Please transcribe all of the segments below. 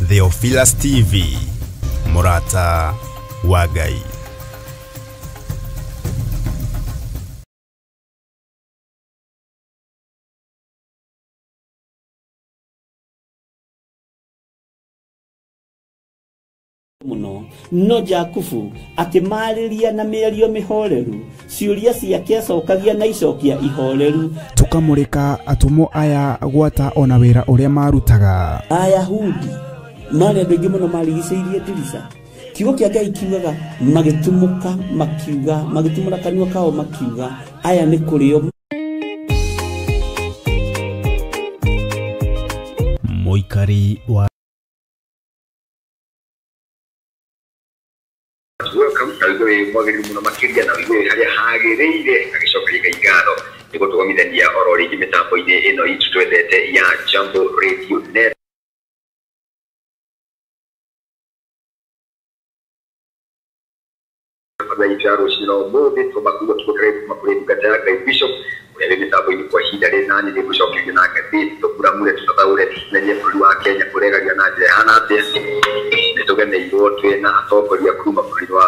Theophilus TV, Mũrata wa Ngai. Muno no Jakubu akĩmarĩria na mĩario mĩhoreru, ciũria ciake acokagia na icokia ihoreru. Tukamũrĩka atũmwo aya gwata ona wĩra ũrĩa marutaga. Ayahudi marĩ andũ aingĩ mũno marigicĩirie ndirica. Kiugo kĩa Ngai kiugaga magĩtumũka makiuga, magĩtumũra kanua kao makiuga aya nĩ kũrĩo. Mũikari wa Welcome na wĩigua wĩ mwagĩrĩru mũno makĩria na wĩigua wĩ harĩa hagĩrĩire agĩcokeria Ngai ngatho nĩ gũtũgomithania oro rĩngĩ mĩtambo-inĩ ĩno itũ twendete ya Jambo Radio Net. Kabla itũ ya rũcinĩ rwa ũmũthĩ tũmakuga tũgũkĩra kuma kũrĩ ndungata ya Ngai Bishop ũrĩa wĩ mĩtambo-inĩ kwa ihinda rĩrĩ, na niĩ nĩngũcokeria na ngathĩti tũkuramure tũtathaũre tũmenye bũrũri wa Kenya ũregaria na njĩra ĩhana atĩa. Nĩ tũgeneirwo twĩ na atongoria kuma bũrũri wa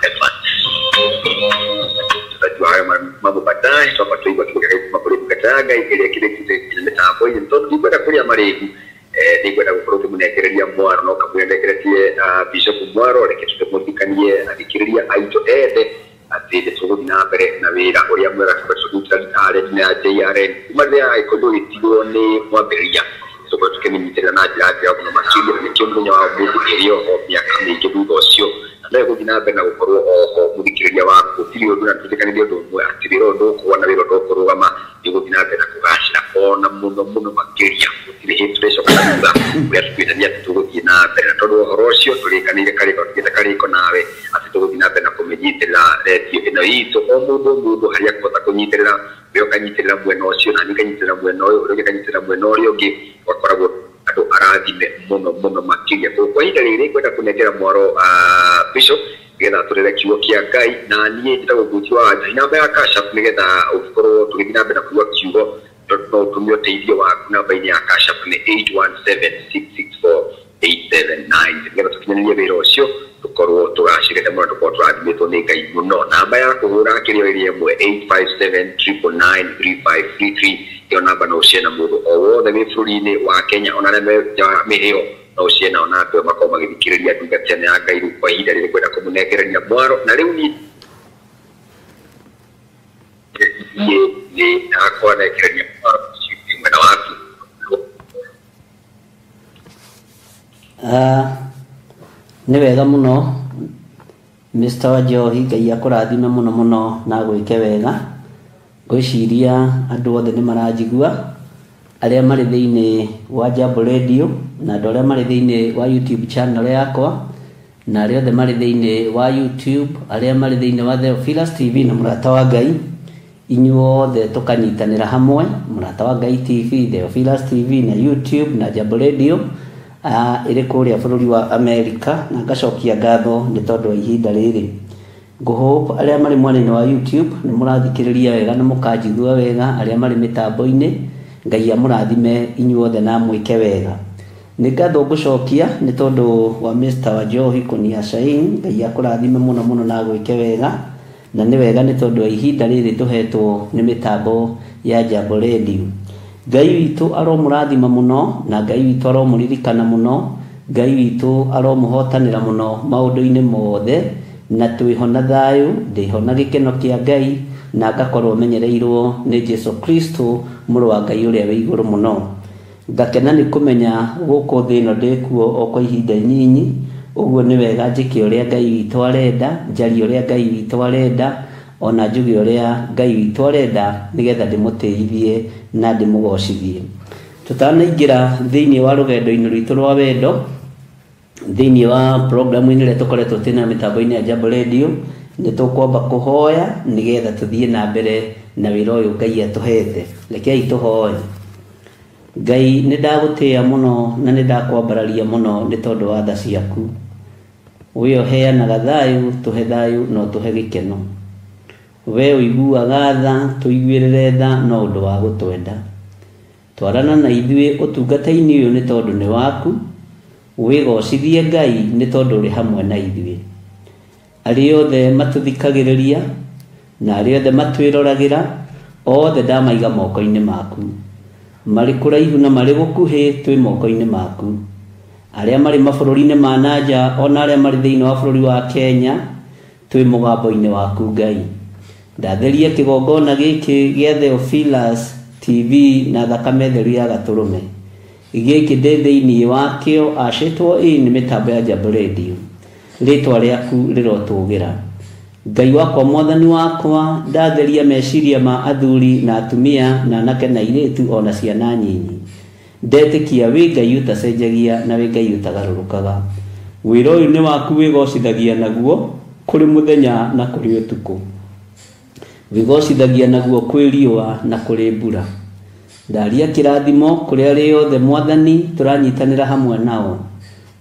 Denmark, tutajua hayo mambo baadaye. Twamba tũigua tũgũkĩra kuma kũrĩ ndungata ya Ngai ĩrĩa ĩkĩrĩkĩte nginya mĩtambo-inĩ, tondũ ndikwenda kũrĩa marĩgu, nĩngwenda gũkorwo ngĩmũnengereria mwaro no kamũira nengeretie Bishop mwaro. Reke tũmũthikanie athikĩrĩria aitũ ethe atĩ nĩ tũgũthiĩ na mbere na wĩra ũrĩa mwega tũkoretwo tũkĩruta redio ya JRN kuma rĩrĩa ĩkorirwo ĩgĩtigwo nĩ mwambĩrĩria. Tũkoretwo tũkĩmĩnyitĩrĩra na njĩra njega mũno makĩria, na nĩkĩo mũthenya wa ũmũthĩ ĩrĩ oho mĩaka mĩingĩ thutha ũcio na no ĩgũthiĩ na mbere na gũkorwo oho mũthikĩrĩria waku. Gũtirĩ ũndũ na twĩtĩkanĩrie ũndũ ũmwe atĩ wĩra ũyũ ndũkũgwa na wĩra ndũkũrũgama, nĩ ũgũthiĩ na mbere na kũgacĩra ona mũno mũno makĩria. Gũtirĩ hĩndĩ tũrĩcoka na thutha ũrĩa tũtuĩte atĩ tũgũthiĩ na mbere, na tondũ wa ũhoro ũcio tũrĩkanĩire karĩko tũgĩte karĩko nawe atĩ tũgũthiĩ na mbere na kũmĩnyitĩrĩra redio ĩno itũ, o mũndũ o mũndũ harĩa akũhota kũnyitĩrĩra, we ũkanyitĩrĩra mwena ũcio na niĩ nganyitĩrĩra mwena ũyũ, ũrĩa ũngĩ akanyitĩrĩra mwena ũrĩa ũngĩ, ũgakoragwo andũ arathime mũno mũno makĩria. Koguo kwa ihinda rĩrĩ ngwenda kũnengera mwaro Bishop nĩgetha atũrere kiugo kĩa Ngai, na niĩ njĩtagwo Nguti wa Ngai. Namba ya Cash App nĩgetha ũngĩkorwo tũgĩthiĩ na mbere na kũigua kiugo no ũtũme ũteithio waku namba-inĩ ya Cash App nĩ 817664879, nĩgetha tũkinyanĩrie wĩra ũcio tũkorwo tũgacĩrĩte mũno, tũkorwo tũrathimĩtwo nĩ Ngai mũno. Namba ya kũhũra kĩrĩa ĩrĩ ĩmwe 857 999 3533, ĩyo namba no ũciare na mũndũ o wothe wĩ bũrũri-inĩ wa Kenya ona arĩa me nja wa mĩhĩo no ũciare nao, na andũ makorwo magĩthikĩrĩria ndungata ĩno ya Ngai. Rĩu kwa ihinda rĩrĩ kwenda kũmũnengereria mwaro, na rĩu niĩ nĩ ndakwanengereria mwaro mwena waku. Nĩ wega mũno Mr. Wanjohi, Ngai akũrathime mũno mũno na agwĩke wega. Ngwĩciria andũ othe nĩ maranjigua, arĩa marĩ thĩinĩ wa Jambo Radio na andũ arĩa marĩ thĩinĩ wa YouTube channel yakwa na arĩa othe marĩ thĩinĩ wa YouTube, arĩa marĩ thĩinĩ wa Theophilus TV na Mũrata wa Ngai, inyuothe tũkanyitanĩra hamwe, Mũrata wa Ngai TV, Theophilus TV na YouTube na Jambo Radio ĩrĩ kũrĩa bũrũri wa America, na ngacokia ngatho nĩ tondũ wa ihinda rĩrĩ. Ngũhope arĩa marĩ mwena-inĩ wa YouTube nĩ mũrathikĩrĩria wega na mũkanjigua wega, arĩa marĩ mĩtambo-inĩ Ngai amũrathime inyuothe na amwĩke wega. Nĩ ngatho ngũcokia nĩ tondũ wa Mr. Wanjohi kũnia Shain, Ngai akũrathime mũno mũno na agwĩke wega, na nĩ wega nĩ tondũ wa ihinda rĩrĩ tũhetwo nĩ mĩtambo ya Jambo Radio. Ngai witũ aromũrathima mũno na Ngai witũ aromũririkana mũno, Ngai witũ aromũhotanĩra mũno maũndũ-inĩ mothe, na twĩho na thayũ, ndĩho na gĩkeno kĩa Ngai, na ngakorwo menyereirwo nĩ Jesu Kristo mũrũ wa Ngai ũrĩa wĩ igũrũ mũno. Ngakena nĩ kũmenya gũkũ thĩ ĩno ndĩkuo o kwa ihinda inyinyi, ũguo nĩ wega njĩke ũrĩa Ngai witũ arenda, njarie ũrĩa Ngai witũ arenda, ona njuge ũrĩa Ngai witũ arenda, nĩgetha ndĩmũtĩithie na ndĩmũgocithie. Tũtanaingĩra thĩinĩ wa rũgendo-inĩ rwitũ rwa wendo, thĩinĩ wa programu-inĩ ĩrĩa tũkoretwo twĩna mĩtambo-inĩ ya Jambo Radio, nĩ tũkwamba kũhoya nĩgetha tũthiĩ na mbere na wĩra ũyũ Ngai atũhete. Rekei tũhoe. Ngai nĩ ndagũtĩĩa mũno na nĩ ndakwambararia mũno nĩ tondũ wa tha ciaku. We ũheanaga thayũ, tũhe thayũ na ũtũhe gĩkeno. We ũiguaga tha, tũiguĩrĩre tha no ũndũ wa gũtwenda. Twarana na ithuĩ ũtungata-inĩ ũyũ nĩ tondũ nĩ waku. Wĩgocithie Ngai nĩ tondũ ũrĩ hamwe na ithuĩ. Arĩa othe matũthikagĩrĩria na arĩa othe matwĩroragĩra, othe ndamaiga moko-inĩ maku. Marĩ kũraihu na marĩ gũkuhĩ twĩ moko-inĩ maku. Arĩa marĩ mabũrũri-inĩ ma na nja ona arĩa marĩ thĩinĩ wa bũrũri wa Kenya twĩ mũgambo-inĩ waku Ngai. Ndatheria kĩgongona gĩkĩ gĩa Theophilus TV na thakame theru ya gatũrũme. Gĩkĩ ndĩ thĩinĩ wakĩo acĩtwo ĩ nĩ mĩtambo ya Jambo Radio. Rĩtwa rĩaku rĩrotũgĩra. Ngai wakwa mwathani wakwa, ndatheria meciria ma athuri na atumia na anake na airĩtu ona ciana nyinyi. Ndetĩkia wĩ Ngai ũtacenjagia na wĩ Ngai ũtagarũrũkaga. Wĩra ũyũ nĩ waku wĩgocithagia naguo kũrĩ mũthenya na kũrĩ ũtukũ. Wĩgocithagia naguo kwĩ riũa na kũrĩ mbura. Ndaria kĩrathimo kũrĩ arĩa othe mwathani tũranyitanĩra hamwe nao.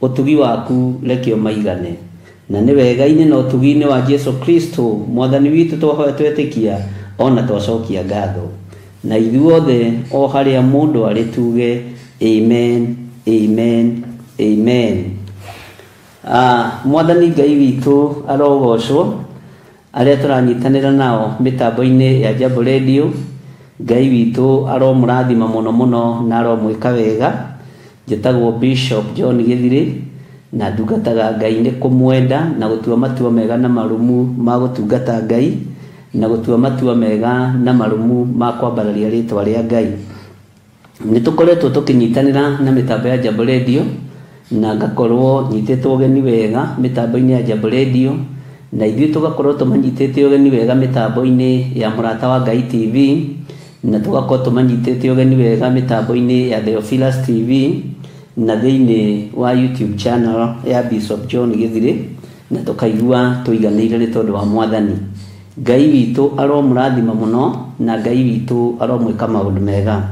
Ũtugi waku reke ũmaigane. Na nĩ wega-inĩ na ũtugi-inĩ wa Jesu Kristo mwathani witũ twahoya twetĩkia ona twacokia ngatho. Na ithuothe o harĩa mũndũ arĩ tuge amen, amen, amen. Mwathani Ngai witũ arogocwo. Arĩa tũranyitanĩra nao mĩtambo-inĩ ya Jambo Radio, Ngai witũ aromũrathima mũno mũno na aromwĩka wega. Njĩtagwo Bishop John Gĩthirĩ na ndungataga Ngai nĩ kũmwenda na gũtua matua mega na marũmu ma gũtungata Ngai na gũtua matua mega na marũmu ma kwambararia rĩtwa rĩa Ngai. Nĩ tũkoretwo tũkĩnyitanĩra na mĩtambo ya Jambo Radio na ngakorwo nyitĩtwo ũgeni wega mĩtambo-inĩ ya Jambo Radio, na ithuĩ tũgakorwo tũmanyitĩte ũgeni wega mĩtambo-inĩ ya Mũrata wa Ngai TV, na tũgakorwo tũmanyitĩte ũgeni wega mĩtambo-inĩ ya Theophilus TV na thĩinĩ wa YouTube channel ya Bishop John Gĩthirĩ, na tũkaigua tũiganĩire nĩ tondũ wa mwathani. Ngai witũ aromũrathima mũno na Ngai witũ aromwĩka maũndũ mega.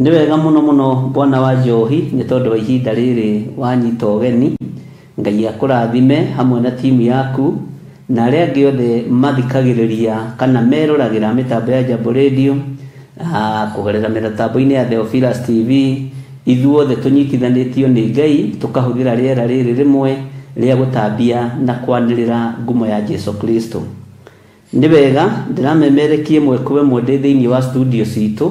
Nĩ wega mũno mũno bwana wa Njohi nĩ tondũ wa ihinda rĩrĩ wanyita ũgeni. Ngai akũrathime hamwe na timu yaku na arĩa angĩ othe mathikagĩrĩria kana meroragĩra mĩtambo ya Jambo Radio kũgerera mĩtambo-inĩ ya Theophilus TV. Ithuothe tũnyitithanĩtio nĩ Ngai tũkahũthĩra rĩera rĩrĩ rĩmwe rĩa gũtambia na kwanĩrĩra ngumo ya Jesu Kristo. Nĩ wega ndĩramemerekie ĩmwe kwa ĩmwe ndĩ thĩinĩ wa studio citũ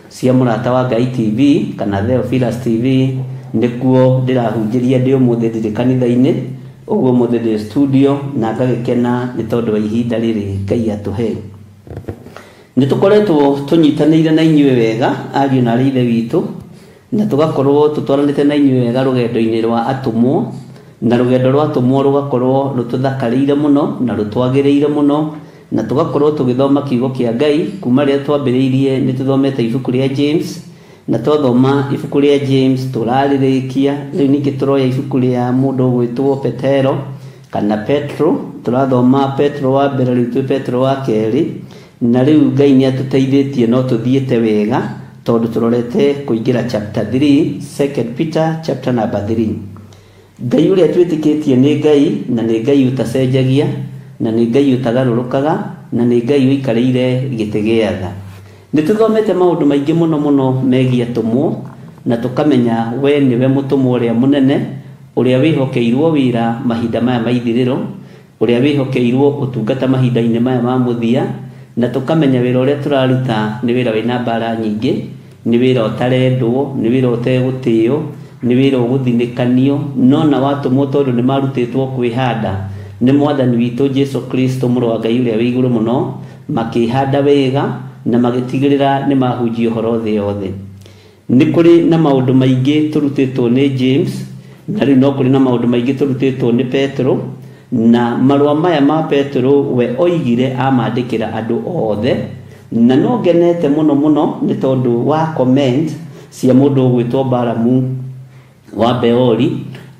cia Mũrata wa Ngai TV kana Theophilus TV, nĩkuo ndĩrahunjĩria ndĩ ũmũthĩ ndirĩ kanitha-inĩ, ũguo ũmũthĩ ndĩ studio na ngagĩkena nĩ tondũ wa ihinda rĩrĩ Ngai atũhe. Nĩ tũkoretwo tũnyitanĩire na inyuĩ wega ariũ na aarĩ ithe witũ, na tũgakorwo tũtwaranĩte na inyuĩ wega rũgendo-inĩ rwa atũmwo, na rũgendo rwa atũmwo rũgakorwo rũtũthakarĩire mũno na rũtwagĩrĩire mũno, na tũgakorwo tũgĩthoma kiugo kĩa Ngai kuma rĩrĩa twambĩrĩirie. Nĩ tũthomete ibuku rĩa James, na twathoma ibuku rĩa James tũrarĩrĩkia. Rĩu ningĩ tũroya ibuku rĩa mũndũ ũgwĩtwo Petero kana Petro, tũrathoma Petro wa mbere, rĩu twĩ Petro wa kerĩ, na rĩu Ngai nĩ atũteithĩtie no tũthiĩte wega tondũ tũrorete kũingĩra chapter 3, Second Peter chapter number 3. Ngai ũrĩa twĩtĩkĩtie nĩ Ngai, na nĩ Ngai ũtacenjagia, na nĩ Ngai ũtagarũrũkaga, na nĩ Ngai ũikarĩire gĩtĩ gĩa tha. Nĩ tũthomete maũndũ maingĩ mũno mũno megiĩ atũmwo, na tũkamenya we nĩwe mũtũmwo ũrĩa mũnene, ũrĩa wĩhokeirwo wĩra mahinda maya ma ithirĩro, ũrĩa wĩhokeirwo ũtungata mahinda-inĩ maya ma mũthia, na tũkamenya wĩra ũrĩa tũraruta nĩ wĩra wĩna mbara nyingĩ, nĩ wĩra ũtarendwo, nĩ wĩra ũtegũtĩo, nĩ wĩra ũgũthinĩkanio, no na watũmwo tondũ nĩ marutĩtwo kwĩhanda nĩ mwathani witũ Jesu Kristo mũrũ wa Ngai ũrĩa wĩ igũrũ mũno, makĩhanda wega na magĩtigĩrĩra nĩ mahunjia ũhoro thĩ yothe. Nĩ kũrĩ na maũndũ maingĩ tũrutĩtwo nĩ James, na rĩu no kũrĩ na maũndũ maingĩ tũrutĩtwo nĩ Petero, na marũa maya ma Petero we oigire amandĩkĩra andũ othe, na no ngenete mũno mũno nĩ tondũ wa comment cia mũndũ ũgwĩtwo Baramu wa Beori.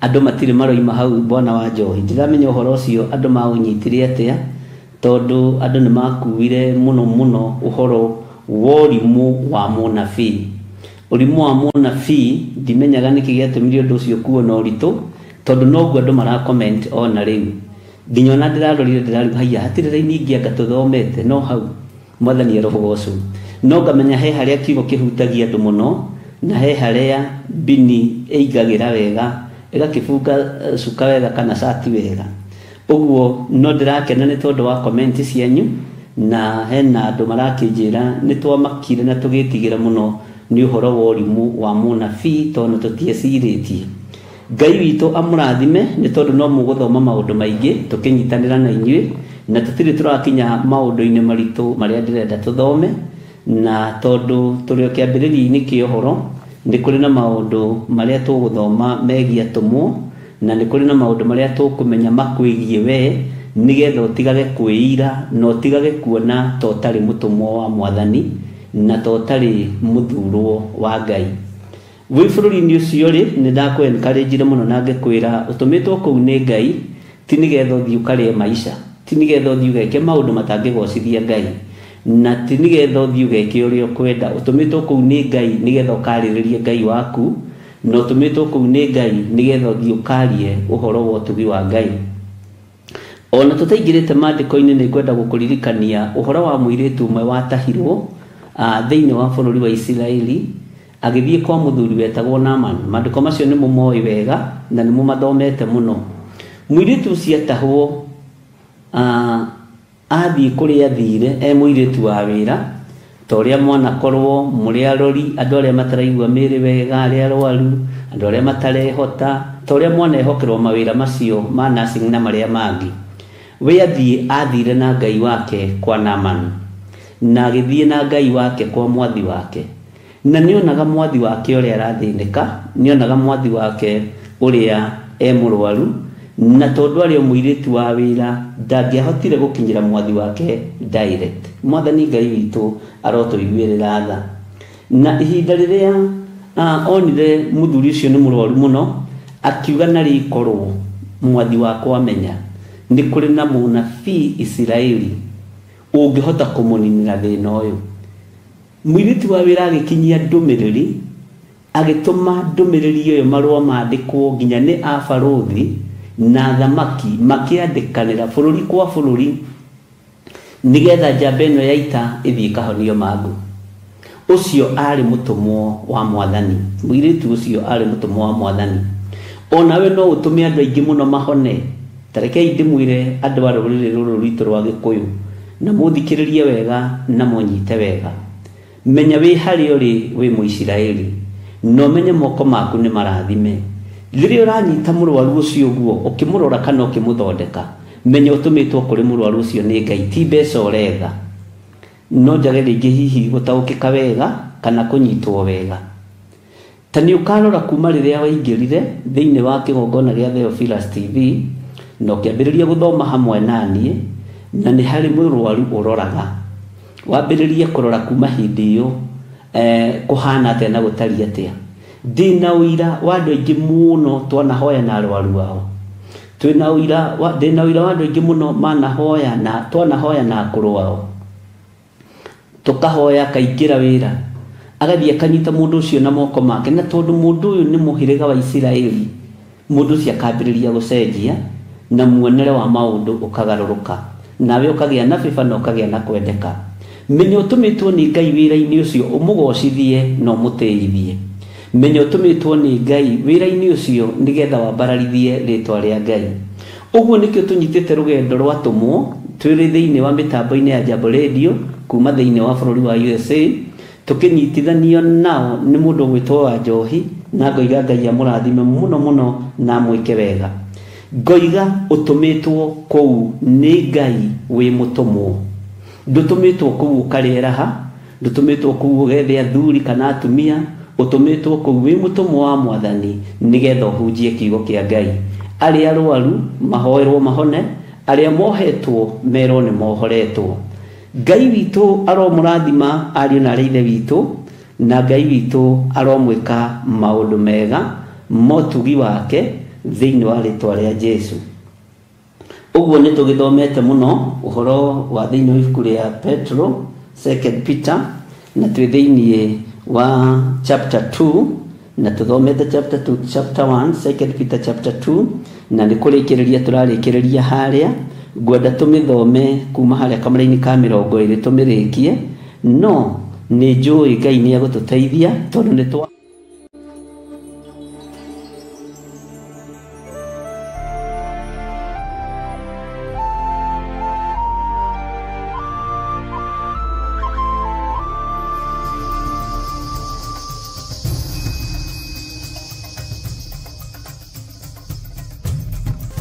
Andũ matirĩ maroima hau bwana wa Njohi. Ndiramenya ũhoro ũcio andũ maũnyitire atĩa, tondũ andũ nĩ makuire mũno mũno ũhoro wa ũrimũ wa mũnabii. Ũrimũ wa mũnabii ndimenyaga nĩkĩ gĩatũmire ũndũ ũcio kuo na ũritũ, tondũ noguo andũ mara comment ona rĩu. Nginya ona ndĩrarorire ndĩrariu haiya hatirĩ raini ingĩ anga tũthomete no hau mwathani arogocwo. No ngamenya he harĩa kiugo kĩhutagia andũ mũno, na he harĩa mbini ĩingagĩra wega Ĩgakĩbunga cuka wega kana cati wega. Ũguo no ndĩrakena nĩ tondũ wa comment cianyu, na hena andũ marakĩnjĩra nĩ twamakire na tũgĩtigĩra mũno nĩ ũhoro wa ũrimũ wa mũnabii tondũ tũtiecirĩtie. Ngai witũ amũrathime nĩ tondũ no mũgũthoma maũndũ maingĩ tũkĩnyitanĩra na inyuĩ, na tũtirĩ tũrakinya maũndũ-inĩ maritũ marĩa ndĩrenda tũthome, na tondũ tũrĩ o kĩambĩrĩria-inĩ kĩa ũhoro nĩ kũrĩ na maũndũ marĩa tũgũthoma megiĩ atũmwo, na nĩ kũrĩ na maũndũ marĩa tũkũmenya makwĩgiĩ we, nĩgetha ũtigage kwĩira na ũtigage kuona ta ũtarĩ mũtũmwo wa mwathani na ta ũtarĩ mũthurwo wa Ngai. Wĩ bũrũri-inĩ ũcio rĩ, nĩ ndakũ encourage mũno na ngĩkwĩra ũtũmĩtwo kũu nĩ Ngai ti nĩgetha ũthiĩ ũkarĩe maica, ti nĩgetha ũthiĩ ũgeke maũndũ matangĩgocithia Ngai, na ti nĩgetha ũthiĩ ũgeke ũrĩa ũkwenda. Ũtũmĩtwo kũu nĩ Ngai nĩgetha ũkarĩrĩrie Ngai waku, na ũtũmĩtwo kũu nĩ Ngai nĩgetha ũthiĩ ũkarie ũhoro wa ũtugi wa Ngai. Ona tũtaingĩrĩte maandĩko-inĩ nĩ ngwenda gũkũririkania ũhoro wa mũirĩtu ũmwe watahirwo thĩinĩ wa bũrũri wa Isiraeli agĩthiĩ kwa mũthuri wetagwo Naaman. Maandĩko macio nĩ mũmoĩ wega na nĩ mũmathomete mũno. Mũirĩtu ũcio atahwo athiĩ kũrĩa athire e mũirĩtu wa wĩra, ta ũrĩa mwanakorwo mũrĩ arori, andũ arĩa mataraigua mĩĩrĩ wega, arĩa arwaru, andũ arĩa matarehota, ta ũrĩa mwanehokerwo mawĩra macio ma nursing na marĩa mangĩ. We athiĩ athire na Ngai wake kwa Naaman, na agĩthiĩ na Ngai wake kwa mwathi wake, na nĩonaga mwathi wake ũrĩa arathĩnĩka, nĩonaga mwathi wake ũrĩa e mũrwaru, na tondũ arĩ o mũirĩtu wa wĩra ndangĩahotire gũkinyĩra mwathi wake direct. Mwathani Ngai witũ arotũiguĩrĩra tha. Na ihinda rĩrĩa onire mũthuri ũcio nĩ mũrwaru mũno, akiuga narĩ korwo mwathi wakwa amenya nĩ kũrĩ na mũnabii Isiraeli ũngĩhota kũmũninĩra thĩna ũyũ. Mũirĩtu wa wĩra agĩkinyia ndũmĩrĩri, agĩtũma ndũmĩrĩri ĩyo marũa mandĩkwo nginya nĩ abarũthi na athamaki makĩandĩkanĩra bũrũri kwa bũrũri nĩgetha njamba ĩno ya ita ĩthiĩ ĩkahonio mangũ. Ũcio arĩ mũtũmwo wa mwathani, mũirĩtu ũcio arĩ mũtũmwo wa mwathani. Onawe no ũtũme andũ aingĩ mũno mahone. Ta rekei ndĩmwĩre andũ a rũrĩrĩ rũrũ rwitũ rwa Gĩkũyũ, na mũthikĩrĩrie wega na mũnyite wega. Menya wĩ harĩa ũrĩ wĩ Mũisiraeli, na ũmenye moko maku nĩ marathime. Rĩrĩa ũranyita mũrwaru ũcio ũguo ũkĩmũrora kana ũkĩmũthondeka, menya ũtũmĩtwo kũrĩ mũrwaru ũcio nĩ Ngai, ti mbeca ũretha. No njage rĩngĩ hihi gũtaũkĩka wega kana kũnyitwo wega. Ta nĩ ũkarora kuma rĩrĩa waingĩrire thĩinĩ wa kĩgongona gĩa Theophilus TV na ũkĩambĩrĩria gũthoma hamwe na niĩ, na nĩ harĩ mũrwaru ũroraga. Wambĩrĩrie kũrora kuma hĩndĩ ĩyo kũhana atĩa na gũtariĩ atĩa. Ndĩna ũira wa andũ aingĩ mũno twanahoya na arwaru ao. Twĩna ũira wa, ndĩna ũira wa andũ aingĩ mũno manahoya na twanahoya na akũrũ ao. Tũkahoya akaingĩra wĩra, agathiĩ akanyita mũndũ ũcio na moko make, na tondũ mũndũ ũyũ nĩ mũhĩrĩga wa Isiraeli, mũndũ ũcio akambĩrĩria gũcenjia na muonere wa maũndũ ũkagarũrũka, nawe ũkagĩa na favor na ũkagĩa na kwendeka. Menya ũtũmĩtwo nĩ Ngai wĩra-inĩ ũcio ũmũgocithie na ũmũtĩithie. Menya ũtũmĩtwo nĩ Ngai wĩra-inĩ ũcio nĩgetha wambararithie rĩtwa rĩa Ngai. Ũguo nĩkĩo tũnyitĩte rũgendo rwa tũmwo twĩrĩ thĩinĩ wa mĩtambo-inĩ ya Jambo Radio kuma thĩinĩ wa bũrũri wa USA, tũkĩnyitithanio nao nĩ mũndũ ũgwĩtwo wa Njohi, na ngoiga Ngai amũrathime mũno mũno na amwĩke wega. Ngoiga ũtũmĩtwo kũu nĩ Ngai wĩ mũtũmwo. Ndũtũmĩtwo kũu ũkarĩe raha, ndũtũmĩtwo kũu ũgethe athuri kana atumia, ũtũmĩtwo kũu wĩ mũtũmwo wa mwathani nĩgetha ũhunjie kiugo kĩa Ngai. Arĩa arwaru mahoerwo mahone, arĩa mohetwo merwo nĩ mohoretwo. Ngai witũ aromũrathima ariũ na arĩa ithe witũ, na Ngai witũ aromwĩka maũndũ mega motugi wake thĩinĩ wa rĩtwa rĩa Jesu. Ũguo nĩ tũgĩthomete mũno ũhoro wa thĩinĩ wa ibuku rĩa Petro, Second Peter, na twĩ thĩinĩ wa chapter 2, na tũthomete chapter 2, chapter 1, Second Peter chapter 2, na nĩ kũrĩkĩrĩria tũrarĩkĩrĩria harĩa. Ngwenda tũmĩthome kuma harĩa kamũra-inĩ ka 20 tũmĩrĩkie, no nĩ njũĩ Ngai nĩ egũtũteithia tondũ nĩ twa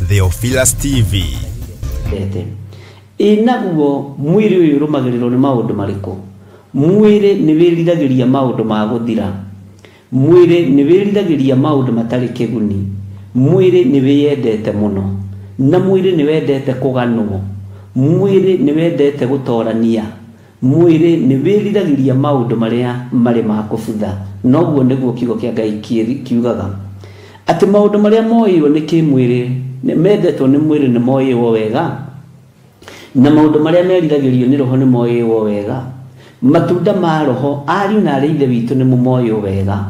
Theophilus TV. Ete. Ĩ naguo mwĩrĩ ũyũ ũrũmagĩrĩrwo nĩ maũndũ marĩkũ? Mwĩrĩ nĩ wĩriragĩria maũndũ ma gũthira. Mwĩrĩ nĩ wĩriragĩria maũndũ matarĩ kĩguni. Mwĩrĩ nĩ wĩyendete mũno. Na mwĩrĩ nĩ wendete kũganwo. Mwĩrĩ nĩ wendete gũtorania. Mwĩrĩ nĩ wĩriragĩria maũndũ marĩa marĩ ma kũbutha. Noguo nĩguo kiugo kĩa Ngai kiugaga. Atĩ maũndũ marĩa moĩirwo nĩ kĩmwĩrĩ, mendetwo nĩ mwĩrĩ nĩ moĩirwo wega. Na maũndũ marĩa meriragĩrio nĩ roho nĩ moĩirwo wega. Matunda ma roho, ariũ na arĩ ithe witũ nĩ mũmoĩo wega.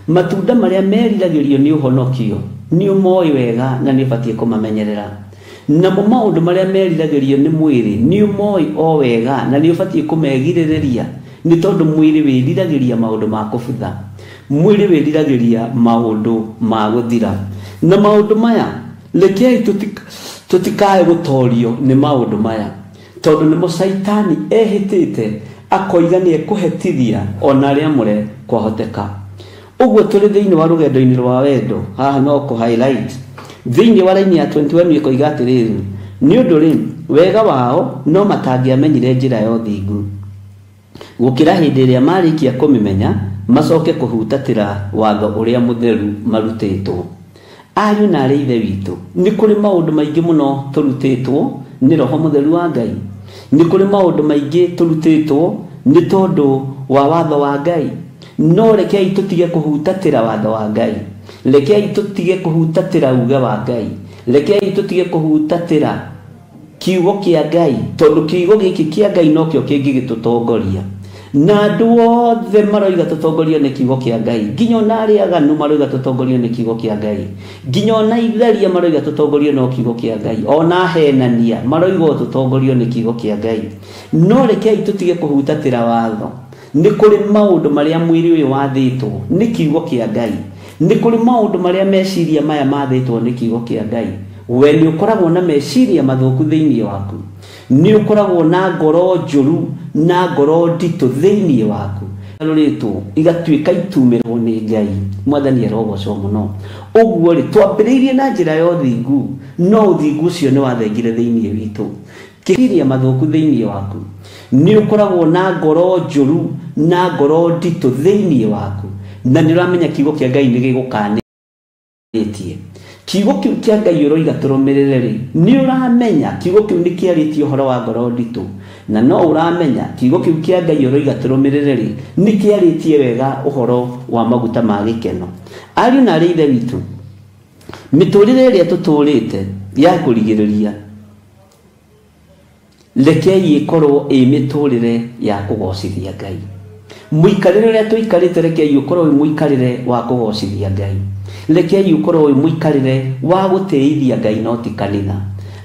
Matunda marĩa meriragĩrio nĩ ũhonokio, nĩ ũmoĩ wega na nĩ ũbatiĩ kũmamenyerera. Namo maũndũ marĩa meriragĩrio nĩ mwĩrĩ, nĩ ũmoĩ o wega na nĩ ũbatiĩ kũmegirĩrĩria, nĩ tondũ mwĩrĩ wĩriragĩria maũndũ ma kũbutha. Mwĩrĩ wĩriragĩria maũndũ ma gũthira. Na maũndũ maya, rekei tũtikae gũtorio nĩ maũndũ maya. Tondũ nĩmo Caitani ehĩtĩte akoiga nĩ ekũhetithia ona arĩa amũre kwahoteka. Ũguo tũrĩ thĩinĩ wa rũgendo-inĩ rwa wendo, haha no kũ highlight. Thĩinĩ wa raini ya 21 ĩkoiga atĩrĩrĩ, nĩ ũndũ rĩ, wega wao no matangĩamenyire njĩra ya ũthingu. Gũkĩra hĩndĩ ĩrĩa marĩkia kũmĩmenya, macoke kũhutatĩra watho ũrĩa mũtheru marutĩtwo. Ariũ na arĩ ithe witũ, nĩ kũrĩ maũndũ maingĩ mũno tũrutĩtwo nĩ roho mũtheru wa Ngai. Nĩ kũrĩ maũndũ maingĩ tũrutĩtwo nĩ tondũ wa watho wa Ngai. No rekei tũtige kũhutatĩra watho wa Ngai. Rekei tũtige kũhutatĩra uge wa Ngai. Rekei tũtige kũhutatĩra kiugo kĩa Ngai, tondũ kiugo gĩkĩ kĩa Ngai nokĩo kĩngĩgĩtũtongoria. Na andũ othe maroiga tũtongorio nĩ kiugo kĩa Ngai. Nginya ona arĩa aganu maroiga tũtongorio nĩ kiugo kĩa Ngai. Nginya ona itharia maroiga tũtongorio no kiugo kĩa Ngai. Ona ahenania maroiga tũtongorio nĩ kiugo kĩa Ngai. No rekei tũtige kũhutatĩra watho. Nĩ kũrĩ maũndũ marĩa mwĩrĩ ũyũ wathĩtwo nĩ kiugo kĩa Ngai. Nĩ kũrĩ maũndũ marĩa meciria maya mathĩtwo nĩ kiugo kĩa Ngai. We nĩ ũkoragwo na meciria mathũku thĩinĩ waku. Nĩ ũkoragwo na ngoro njũru na ngoro nditũ thĩinĩ waku. Rũrĩtwo igatuĩka itumĩrwo nĩ Ngai. Mwathani arogocwo mũno. Ũguo rĩ, twambĩrĩirie na njĩra ya ũthingu, no ũthingu ũcio nĩ wathengire thĩinĩ witũ. Kĩciria mathũku thĩinĩ waku. Nĩ ũkoragwo na ngoro njũru na ngoro nditũ thĩinĩ waku. Na nĩ ũramenya kiugo kĩa Ngai nĩ gĩgũkanĩtie. Kiugo kĩu kĩa Ngai ũroiga tũrũmĩrĩre rĩ, nĩ ũramenya kiugo kĩu nĩ kĩarĩtie ũhoro wa ngoro nditũ. Na no ũramenya kiugo kĩu kĩa Ngai ũroiga tũrũmĩrĩre rĩ, nĩ kĩarĩtie wega ũhoro wa maguta ma gĩkeno. Ariũ na arĩ ithe witũ, mĩtũrĩre ĩrĩa tũtũrĩte ya kũrigĩrĩria, rekei ĩkorwo ĩ mĩtũrĩre ya kũgocithia Ngai. Mũikarĩre ũrĩa tũikarĩte rekei ũkorwo wĩ mũikarĩre wa kũgocithia Ngai. Rekei ũkorwo wĩ mũikarĩre wa gũtĩithia Ngai no ti kanitha.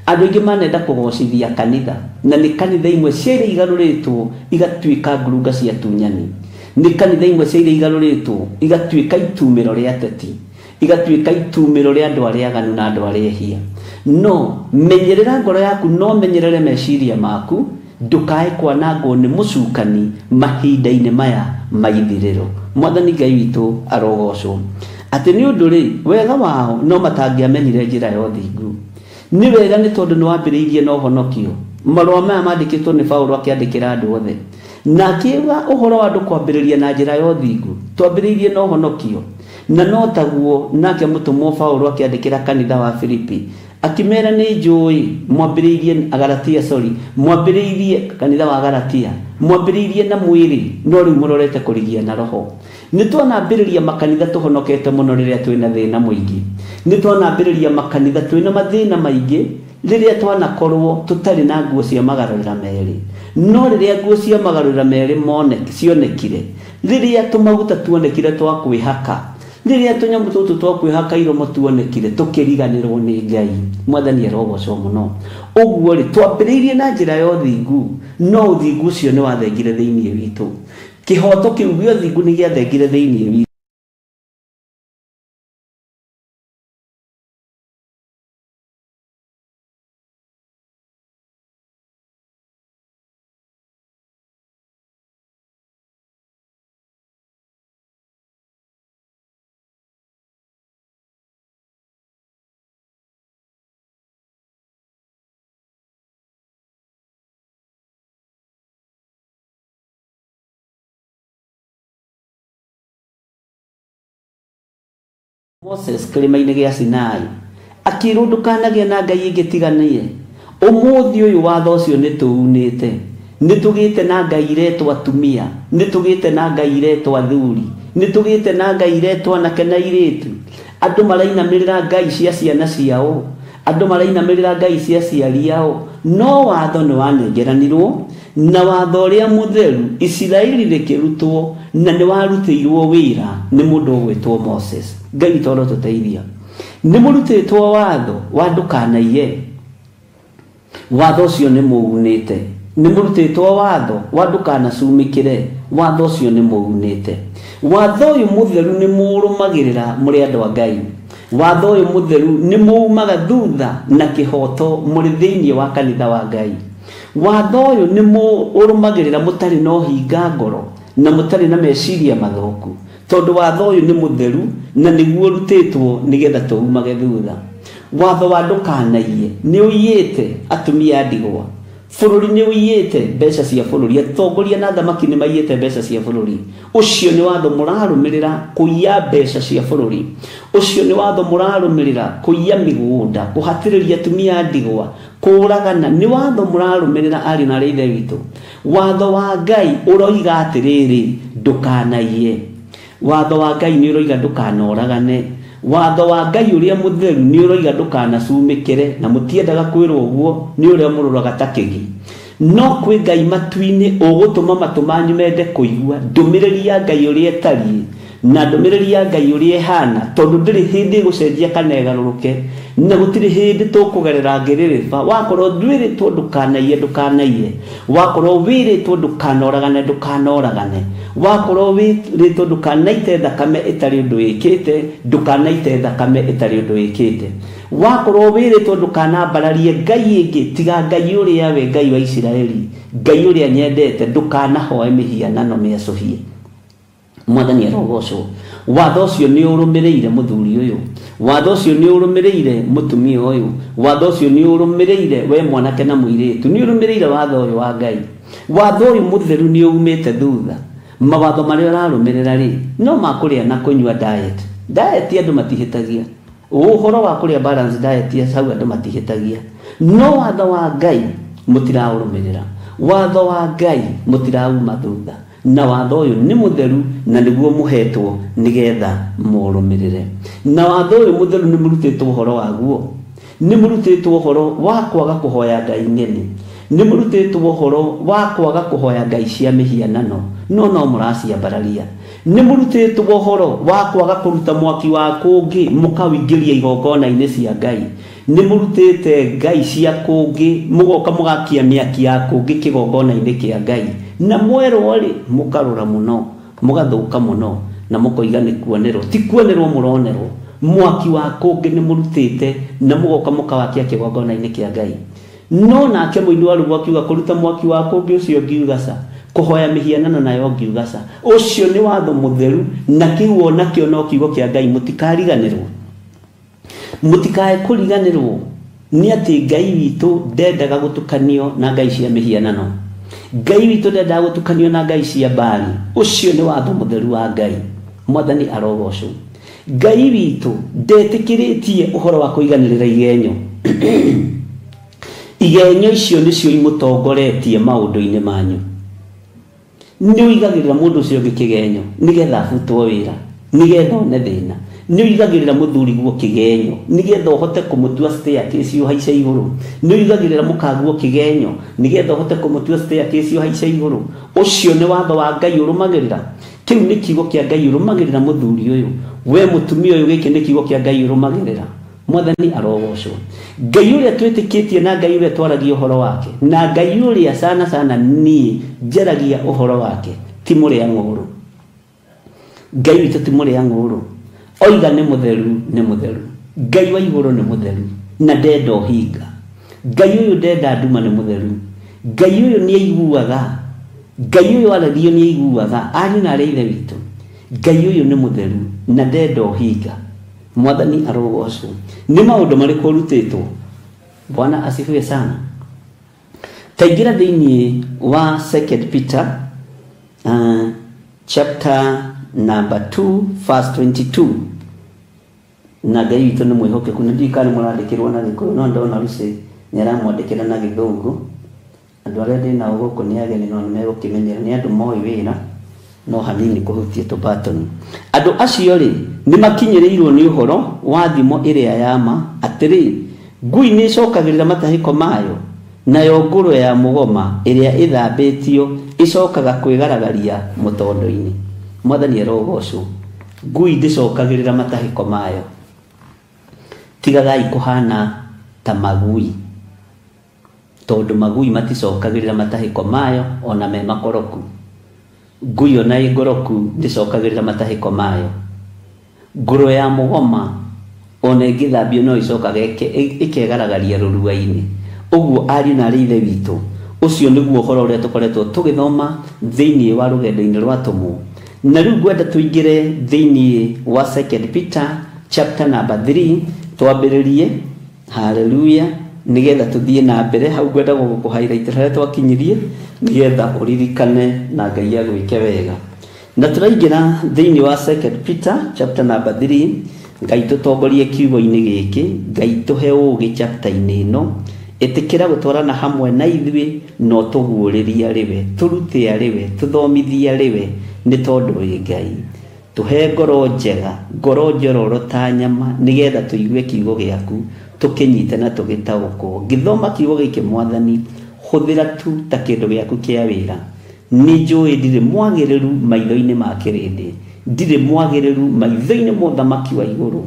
Andũ aingĩ manenda kũgocithia kanitha, na nĩ kanitha imwe cia iria igarũrĩtwo igatuĩka ngurunga cia tunyani. Nĩ kanitha imwe cia iria igarũrĩtwo igatuĩka itumĩro rĩa ateti, igatuĩka itumĩro rĩa andũ arĩa aganu na andũ arĩa ehia. No menyerera ngoro yaku, no menyerere meciria maku, ndũkae kwanangwo nĩ mũcukani mahinda-inĩ maya ma ithirĩro. Mwathani Ngai witũ arogocwo. Atĩ nĩ ũndũ rĩ, wega wao no matangĩamenyire njĩra ya ũthingu. Nĩ wega nĩ tondũ nĩ wambĩrĩirie na ũhonokio. Marũa maya mandĩkĩtwo nĩ Paũlũ akĩandĩkĩra andũ othe. Na akiuga ũhoro wa andũ kwambĩrĩria na njĩra ya ũthingu, twambĩrĩirie na ũhonokio. Na no taguo nake mũtũmwo Paũlũ akĩandĩkĩra kanitha wa Filipi, akĩmera nĩ njũĩ mwambĩrĩirie Galatia, sorry, mwambĩrĩirie kanitha wa Galatia, mwambĩrĩirie na mwĩrĩ, no rĩu mũrorete kũrigia na roho. Nĩ twanambĩrĩria makanitha tũhonokete mũno rĩrĩa twĩna thĩna mũingĩ. Nĩ twanambĩrĩria makanitha twĩna mathĩna maingĩ rĩrĩa twanakorwo tũtarĩ na nguo cia magarũrĩra merĩ. No rĩrĩa nguo cia magarũrĩra merĩ cionekire, rĩrĩa tũmaguta tuonekire twa kwĩhaka, rĩrĩa tũnyamũ tũtũ twa kwĩhaka iromo tuonekire, tũkĩriganĩrwo nĩ Ngai. Mwathani arogocwo mũno. Ũguo rĩ, twambĩrĩirie na njĩra ya ũthingu, no ũthingu ũcio nĩ wathengire thĩinĩ witũ. Kĩhoto kĩu gĩa ũthingu nĩ gĩathengire thĩinĩ witũ. Moses kĩrĩma-inĩ gĩa Sinai akĩrwo ndũkanagĩe na ngai ĩngĩ tiganie. Ũmũthĩ ũyũ watho ũcio nĩ tũunĩte, nĩ tũgĩte na ngai iretwo atumia, nĩ tũgĩte na ngai iretwo athuri, nĩ tũgĩte na ngai iretwo anake na airĩtu. Andũ marainamĩrĩra ngai cia ciana ciao, andũ marainamĩrĩra ngai cia aciari ao. No watho nĩ wanengeranirwo, na watho ũrĩa mũtheru Isiraeli rĩkĩrutwo, na nĩ warutĩirwo wĩra nĩ mũndũ ũgwĩtwo Moses. Ngai witũ arotũteithia. Nĩ mũrutĩtwo watho wa ndũkanaiye, watho ũcio nĩ mũunĩte. Nĩ mũrutĩtwo watho wa ndũkanacumĩkĩre, watho ũcio nĩ mũunĩte. Watho ũyũ mũtheru nĩ mũrũmagĩrĩra mũrĩ andũ a Ngai. Watho ũyũ mũtheru nĩ mũumaga thutha na kĩhoto mũrĩ thĩinĩ wa kanitha wa Ngai. Watho ũyũ nĩ mũrũmagĩrĩra mũtarĩ na ũhinga ngoro na mũtarĩ na meciria mathũku, tondũ watho ũyũ nĩ mũtheru na nĩguo ũrutĩtwo nĩgetha tũumage thutha. Watho wa ndũkanaiye nĩ ũiyĩte atumia a ndigwa, bũrũri nĩ ũiyĩte mbeca cia bũrũri, atongoria na athamaki nĩ maiyĩte mbeca cia bũrũri. Ũcio nĩ watho mũrarũmĩrĩra kũiya mbeca cia bũrũri. Ũcio nĩ watho mũrarũmĩrĩra kũiya mĩgũnda, kũhatĩrĩria atumia a ndigwa, kũũragana. Nĩ watho mũrarũmĩrĩra ariũ na arĩ ithe witũ. Watho wa Ngai ũroiga atĩrĩrĩ, ndũkanaiye. Watho wa Ngai nĩ ũroiga ndũkanoragane. Watho wa Ngai ũrĩa mũtheru nĩ ũroiga ndũkanacumĩkĩre, na mũtiendaga kwĩrwo ũguo nĩ ũrĩa mũroraga ta kĩgi. No kwĩ Ngai matu-inĩ ũgũtũma matũ manyu mende kũigua ndũmĩrĩri ya Ngai ũrĩa ĩtariĩ na ndũmĩrĩri ya Ngai ũrĩa ĩhana, tondũ ndĩrĩ hĩndĩ ĩgũcenjia kana ĩgarũrũke, na gũtirĩ hĩndĩ tũkũgerera ngĩrĩrĩba. Wakorwo ndwĩrĩtwo ndũkanaiye, ndũkanaiye. Wakorwo wĩrĩtwo ndũkanoragane, ndũkanoragane. Wakorwo wĩrĩtwo ndũkanaite thakame ĩtarĩ ũndũ wĩkĩte, ndũkanaite thakame ĩtarĩ ũndũ wĩkĩte. Wakorwo wĩrĩtwo ndũkanambararie ngai ĩngĩ tiga Ngai ũrĩa we Ngai wa Isiraeli, Ngai ũrĩa nyendete, ndũkanahoe mĩhianano mĩacũhie. Mwathani arogocwo. Watho ũcio nĩ ũrũmĩrĩire mũthuri ũyũ, watho ũcio nĩ ũrũmĩrĩire mũtumia ũyũ, watho ũcio nĩ ũrũmĩrĩire we mwanake na mũirĩtu, nĩ ũrũmĩrĩire watho ũyũ wa Ngai. Watho ũyũ mũtheru nĩ umĩte thutha. Mawatho marĩa ũrarũmĩrĩra rĩ, no ma kũrĩa na kũnyua diet. Diet andũ matihĩtagia. Ũhoro wa kũrĩa balance diet hau andũ matihĩtagia. No watho wa Ngai mũtiraũrũmĩrĩra. Watho wa Ngai mũtirauma thutha. Na watho ũyũ nĩ mũtheru na nĩguo mũhetwo nĩgetha mũrũmĩrĩre. Na watho ũyũ mũtheru nĩ mũrutĩtwo ũhoro waguo. Nĩ mũrutĩtwo ũhoro wa kwaga kũhoya ngai ng'eni. Nĩ mũrutĩtwo ũhoro wa kwaga kũhoya ngai cia mĩhianano, no no mũraciambararia. Nĩ mũrutĩtwo ũhoro wa kwaga kũruta mwaki wa kũngĩ mũkawĩingĩria igongona-inĩ cia Ngai. Nĩ mũrutĩte ngai cia kũngĩ mũgoka mũgakia mĩaki ya kũngĩ kĩgongona-inĩ kĩa Ngai. Na mwerwo rĩ, mũkarũra mũno, mũgathũka mũno, na mũkoiga nĩ kuonerwo. Ti kuonerwo mũronerwo. Mwaki wa kũngĩ nĩ mũrutĩte na mũgoka mũkawakia kĩgongona-inĩ kĩa Ngai. No nake mũini wa rwĩmbo akiuga kũruta mwaki wa kũngĩ ũcio ngiuga ca, kũhoya mĩhianano nayo ngiuga ca. Ũcio nĩ watho mũtheru, na kĩu onakĩo no kiugo kĩa Ngai. Mũtikariganĩrwo, mũtikae kũriganĩrwo nĩ atĩ Ngai witũ ndendaga gũtukanio na ngai cia mĩhianano. Ngai witũ ndendaga gũtukanio na ngai cia Baali. Ũcio nĩ watho mũtheru wa Ngai. Mwathani arogocwo. Ngai witũ ndetĩkĩrĩtie ũhoro wa kũiganĩrĩra igenyo. Igenyo icio nĩcio imũtongoretie maũndũ-inĩ manyu. Nĩ ũigagĩrĩra mũndũ ũcio ũngĩ kĩgenyo nĩgetha abutwo wĩra, nĩgetha one thĩna. Nĩ ũigagĩrĩra mũthuri guo kĩgenyo nĩgetha ũhote kũmũtua staircase ũhaice igũrũ. Nĩ ũigagĩrĩra mũkaguo kĩgenyo nĩgetha ũhote kũmũtua staircase ũhaice igũrũ. Ũcio nĩ watho wa Ngai ũrũmagĩrĩra. Kĩu nĩ kiugo kĩa Ngai ũrũmagĩrĩra mũthuri ũyũ. We mũtumia ũyũ, gĩkĩ nĩ kiugo kĩa Ngai ũrũmagĩrĩra. Mwathani arogocwo. Ngai ũrĩa twĩtĩkĩtie na Ngai ũrĩa twaragia ũhoro wake, na Ngai ũrĩa sana sana niĩ njaragia ũhoro wake, ti mũrĩa ng'ũrũ. Ngai witũ ti mũrĩa ng'ũrũ. Oiga nĩ mũtheru, nĩ mũtheru. Ngai wa igũrũ nĩ mũtheru na ndenda ũhinga. Ngai ũyũ ndenda nduma, nĩ mũtheru. Ngai ũyũ nĩ aiguaga. Ngai ũyũ aragio nĩ aiguaga. Ariũ na arĩa ithe witũ, Ngai ũyũ nĩ mũtheru na ndenda ũhinga. Mwathani arogocwo. Nĩ maũndũ marĩkũ ũrutĩtwo? Bwana asifiwe sana. Taingĩra thĩinĩ wa 2 Peter chapter number 2 verse 22. Na Ngai witũ nĩ mwĩhokeku, na ndiũĩ kana nĩ mũrandĩkĩrwo na Gĩkũyũ, no ndona Lucy nĩ aramwandĩkĩra na Gĩthũngũ. Andũ arĩa ndĩ nao gũkũ nĩ ageni no nĩ megũkĩmenyera, nĩ andũ moĩ wĩra no hanini kũhutia tũbatoni. Andũ acio rĩ nĩ makinyĩrĩirwo nĩ ũhoro wa thimo ĩrĩa ya ma atĩrĩ, ngui nĩ ĩcokagĩrĩra matahĩko mayo, nayo ngũrwe ya mũgoma ĩrĩa ĩthambĩtio ĩcokaga kwĩgaragaria mũtondo-inĩ. Mwathani arogocwo. Ngui ndĩcokagĩrĩra matahĩko mayo. Tigagai kũhana ta magui, tondũ magui maticokagĩrĩra matahĩko mayo ona me makoroku. Ngui ona ĩ ngoroku ndĩcokagĩrĩra matahĩko mayo. Ngũrwe ya mũgoma ona ĩngĩthambio no ĩcokaga ĩkegaragaria rũrua-inĩ. Ũguo ariũ na arĩ ithe witũ, ũcio nĩguo ũhoro ũrĩa tũkoretwo tũgĩthoma thĩinĩ wa rũgendo-inĩ rwa atũmwo. Na rĩu ngwenda tũingĩre thĩinĩ wa 2 Peter chapter number 3 twambĩrĩrie. Hallelujah. Nĩgetha tũthiĩ na mbere hau ngwenda gũgũkũ highlight harĩa twakinyirie, nĩgetha ũririkane na Ngai agwĩke wega. Na tũraingĩra thĩinĩ wa 2 Peter chapter number 3. Ngai tũtongorie kiugo-inĩ gĩkĩ, Ngai tũhe ũũgĩ chapter-inĩ ĩno. Ĩtĩkĩra gũtwarana hamwe na ithuĩ, no tũguũrĩrie arĩ we, tũrute arĩ we, tũthomithie arĩ we, nĩ tondũ wĩ Ngai. Tũhe ngoro njega, ngoro njororo ta nyama, nĩgetha tũigue kiugo gĩaku, tũkĩnyite na tũgĩtaũkwo. Ngĩthoma kiugo gĩkĩ Mwathani, hũthĩra tu ta kĩndũ gĩaku kĩa wĩra. Nĩ njũĩ ndirĩ mwagĩrĩru maitho-inĩ ma kĩrĩndĩ, ndirĩ mwagĩrĩru maitho-inĩ ma ũthamaki wa igũrũ,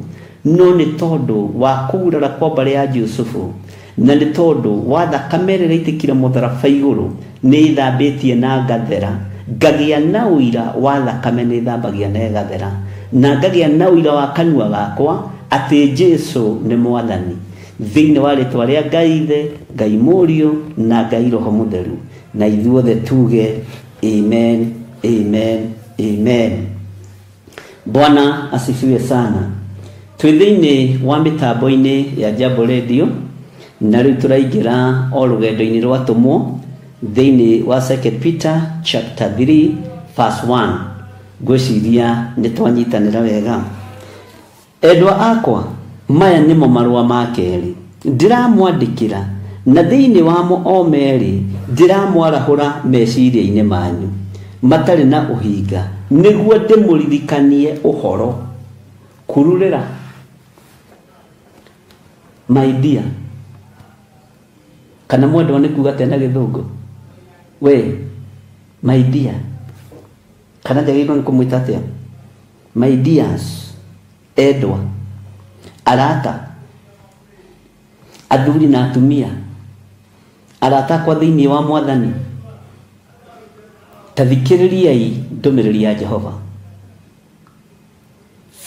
no nĩ tondũ wa kũgurara kwa mbarĩ ya Jusufu, na nĩ tondũ wa thakame ĩrĩa ĩraitĩkire mũtharaba igũrũ, nĩ ĩthambĩtie na ngathera, ngagĩa na ũira wa thakame nĩ ĩthambagia na ĩgathera, na ngagĩa na ũira wa kanua gakwa atĩ Jesũ nĩ Mwathani. Thĩinĩ wa rĩtwa rĩa Ngai Ithe, Ngai Mũriũ na Ngai Roho Mũtheru, na ithuothe tuge amen, amen, amen. Bwana asifiwe sana. Twĩ thĩinĩ wa mĩtambo-inĩ ya Jambo Radio, na rĩu tũraingĩra o rũgendo-inĩ rwa atũmwo thĩinĩ wa 2 Peter chapter 3 verse 1. Ngwĩciria nĩ twanyitanĩra wega. Endwa akwa, maya nĩmo marũa ma kerĩ ndĩramwandĩkĩra, na thĩinĩ wamo o merĩ ndĩramwarahũra meciria-inĩ manyu matarĩ na ũhinga, nĩguo ndĩmũririkanie ũhoro. Kururĩra, my dear, kana mwendwa nĩ kuga atĩa na Gĩthũngũ? We my dear, kana njagĩrĩirwo nĩ kũmwĩta atĩa? My dears, endwa, arata, athuri na atumia, arata akwa thĩinĩ wa Mwathani, ta thikĩrĩriai ndũmĩrĩri ya Jehova.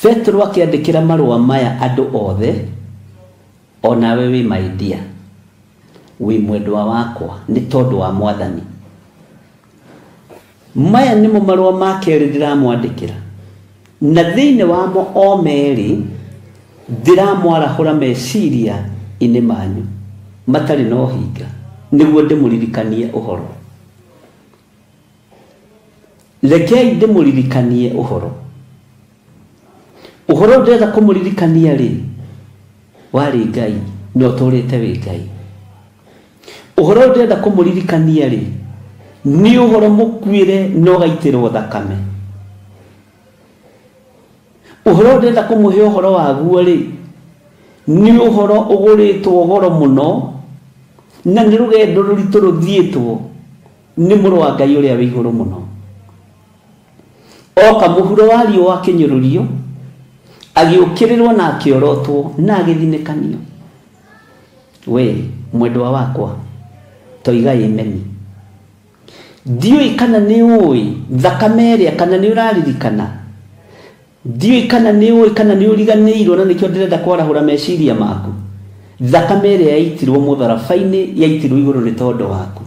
Petero akĩandĩkĩra marũa maya andũ othe, onawe wĩ my dear, wĩ mwendwa wakwa nĩ tondũ wa Mwathani. Maya nĩmo marũa ma kerĩ ndĩramwandĩkĩra, na thĩinĩ wamo o merĩ ndĩramwarahũra meciria-inĩ manyu matarĩ na ũhinga, nĩguo ndĩmũririkanie ũhoro. Rekei ndĩmũririkanie ũhoro. Ũhoro ndĩrenda kũmũririkania rĩ, warĩ Ngai na ũtũrĩte wĩ Ngai. Ũhoro ndĩrenda kũmũririkania rĩ, nĩ ũhoro mũkuĩre na ũgaitĩrwo thakame. Ũhoro ndĩrenda kũmũhe ũhoro waguo rĩ, nĩ ũhoro ũgũrĩtwo goro mũno, na nĩ rũgendo rũritũ rũthiĩtwo nĩ mũrũ wa Ngai ũrĩa wĩ igũrũ mũno. Oka mũhuro wa riũa akĩnyũrũrio, agĩũkĩrĩrwo na akĩorotwo na agĩthinĩkanio. We mwendwa wakwa, toiga amen. Ndiũĩ kana nĩ ũĩ thakame ĩrĩa, kana nĩ ũraririkana. Ndiũĩ kana nĩ ũĩ kana nĩ ũriganĩirwo, na nĩkĩo ndĩrenda kwarahũra meciria maku. Thakame ĩrĩa yaitirwo mũtharaba-inĩ yaitirwo igũrũ nĩ tondũ waku.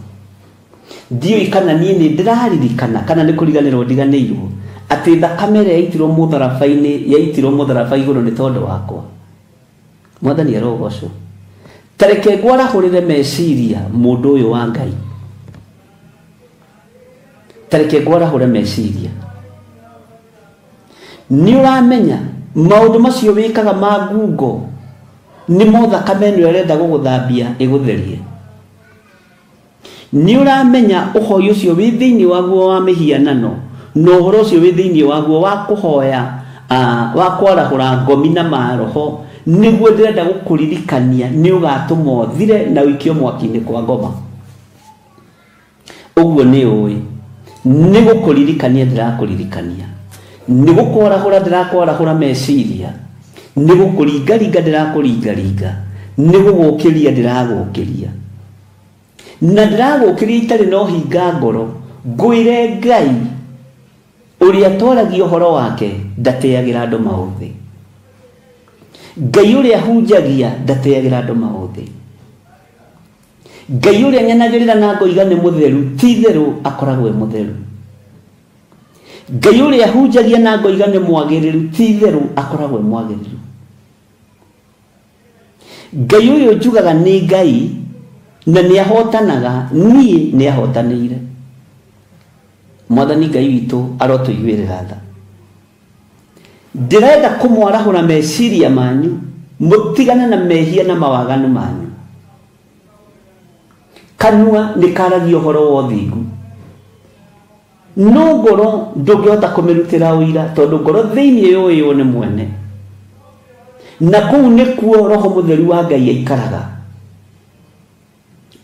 Ndiũĩ kana niĩ nĩ ndĩraririkana kana nĩ kũriganĩrwo ndiganĩirwo atĩ thakame ĩrĩa yaitirwo mũtharaba-inĩ yaitirwo mũtharaba igũrũ nĩ tondũ wakwa. Mwathani arogocwo. Ta reke ngwarahũrĩre meciria mũndũ ũyũ wa Ngai. Ta reke ngwarahũre meciria. Nĩ ũramenya Maũndũ macio wĩkaga ma ngungo nĩmo thakame ĩno ĩrenda gũgũthambia ĩgũtherie. Nĩ ũramenya ũhoi ũcio wĩ thĩinĩ waguo wa mĩhianano na ũhoro ũcio wĩ thĩinĩ waguo wa kũhoya wa kwarahũra ngomi na maroho, nĩguo ndĩrenda gũkũririkania nĩ ũgatũma ũthire na ũikio mwaki-inĩ kwa ngoma. Ũguo nĩ ũĩ nĩ gũkũririkania ndĩrakũririkania, nĩ gũkwarahũra ndĩrakwarahũra meciria, nĩ gũkũringaringa ndĩrakũringaringa, nĩ gũgũkĩria ndĩragũkĩria, na ndĩragũkĩria itarĩ na ũhinga ngoro. Ngwĩre Ngai ũrĩa twaragia ũhoro wake ndateagĩra andũ maũthĩ. Ngai ũrĩa hunjagia ndateagĩra andũ maũthĩ. Ngai ũrĩa nyanagĩrĩra na ngoiga nĩ mũtheru, ti itherũ akoragwo e mũtheru. Ngai ũrĩa hunjagia na ngoiga nĩ mwagĩrĩru, ti itherũ akoragwo e mwagĩrĩru. Ngai ũyũ njugaga nĩ Ngai na nĩ ahotanaga, niĩ nĩ ahotanĩire. Mwathani Ngai witũ arotũiguĩrĩra tha. Ndĩrenda kũmwarahũra meciria manyu, mũtigane na mehia na mawaganu manyu. Kanua nĩ karagia ũhoro wa ũthingu, no ngoro ndũngĩhota kũmĩrutĩra ũira, tondũ ngoro thĩinĩ yũĩywo nĩ mwene, na kũu nĩkuo Roho Mũtheru wa Ngai aikaraga,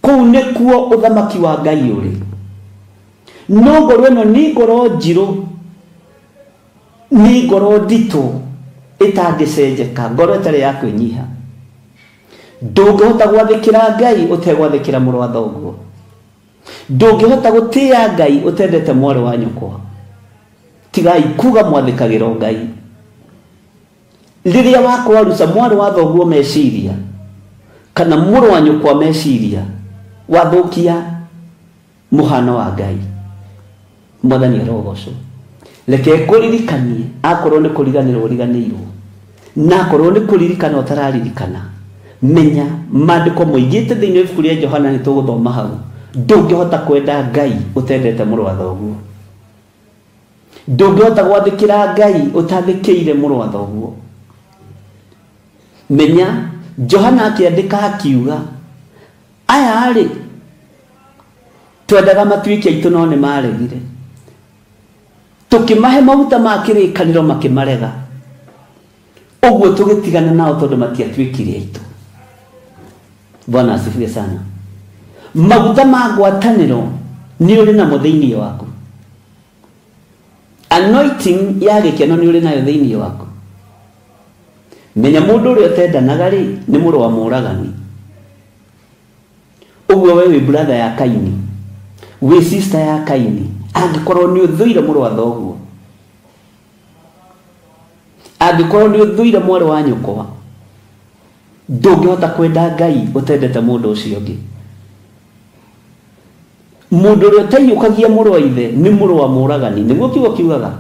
kũu nĩkuo ũthamaki wa Ngai ũrĩ. No ngoro ĩno nĩ ngoro njirũ, nĩ ngoro nditũ ĩtangĩcenjeka, ngoro ĩtarĩ ya kwĩnyiha. Ndũngĩhota gwathĩkĩra Ngai ũtegwathĩkĩra mũrũ wa thoguo. Ndũngĩhota gũtĩĩa Ngai ũtendete mwarĩ wa nyũkwa. Tigai kuga mwathĩkagĩra Ngai. Rĩrĩa wakwaruca mwarĩ wa thoguo meciria kana mũrũ wa nyũkwa meciria, wathũkia mũhano wa Ngai. Mwathani arogocwo. Reke ngũririkanie, akorwo nĩ kũriganĩrwo ũriganĩirwo, na akorwo nĩ kũririkana ũtararirikana, menya maandĩko moigĩte thĩinĩ wa ibuku rĩa Johana, nĩ tũgũthoma hau, ndũngĩhota kwenda Ngai ũtendete mũrũ wa thoguo. Ndũngĩhota gwathĩkĩra Ngai ũtathĩkĩire mũrũ wa thoguo. Menya Johana akĩandĩka akiuga, aya rĩ twendaga matuĩke aitũ no nĩ maregire, tũkĩmahe maguta ma kĩrĩkanĩro makĩmarega, ũguo tũgĩtigana nao tondũ matiatuĩkire aitũ. Bwana asifiwe sana. Maguta ma ngwatanĩro nĩ ũrĩ namo thĩinĩ waku. Anointing ya gĩkeno nĩ ũrĩ nayo thĩinĩ waku. Menya mũndũ ũrĩa ũtendanaga rĩ nĩ mũrũ wa mũũragani. Ũguo we wĩ brother ya Kaini, wĩ sister ya Kaini, angĩkorwo nĩ ũthũire mũrũ wa thoguo, angĩkorwo nĩ ũthũire mwarĩ wa nyũkwa, ndũngĩhota kwenda Ngai ũtendete mũndũ ũcio ũngĩ. Mũndũ ũrĩa ũtaiyũkagia mũrũ wa ithe nĩ mũrũ wa mũũragani, nĩguo kiugo kiugaga.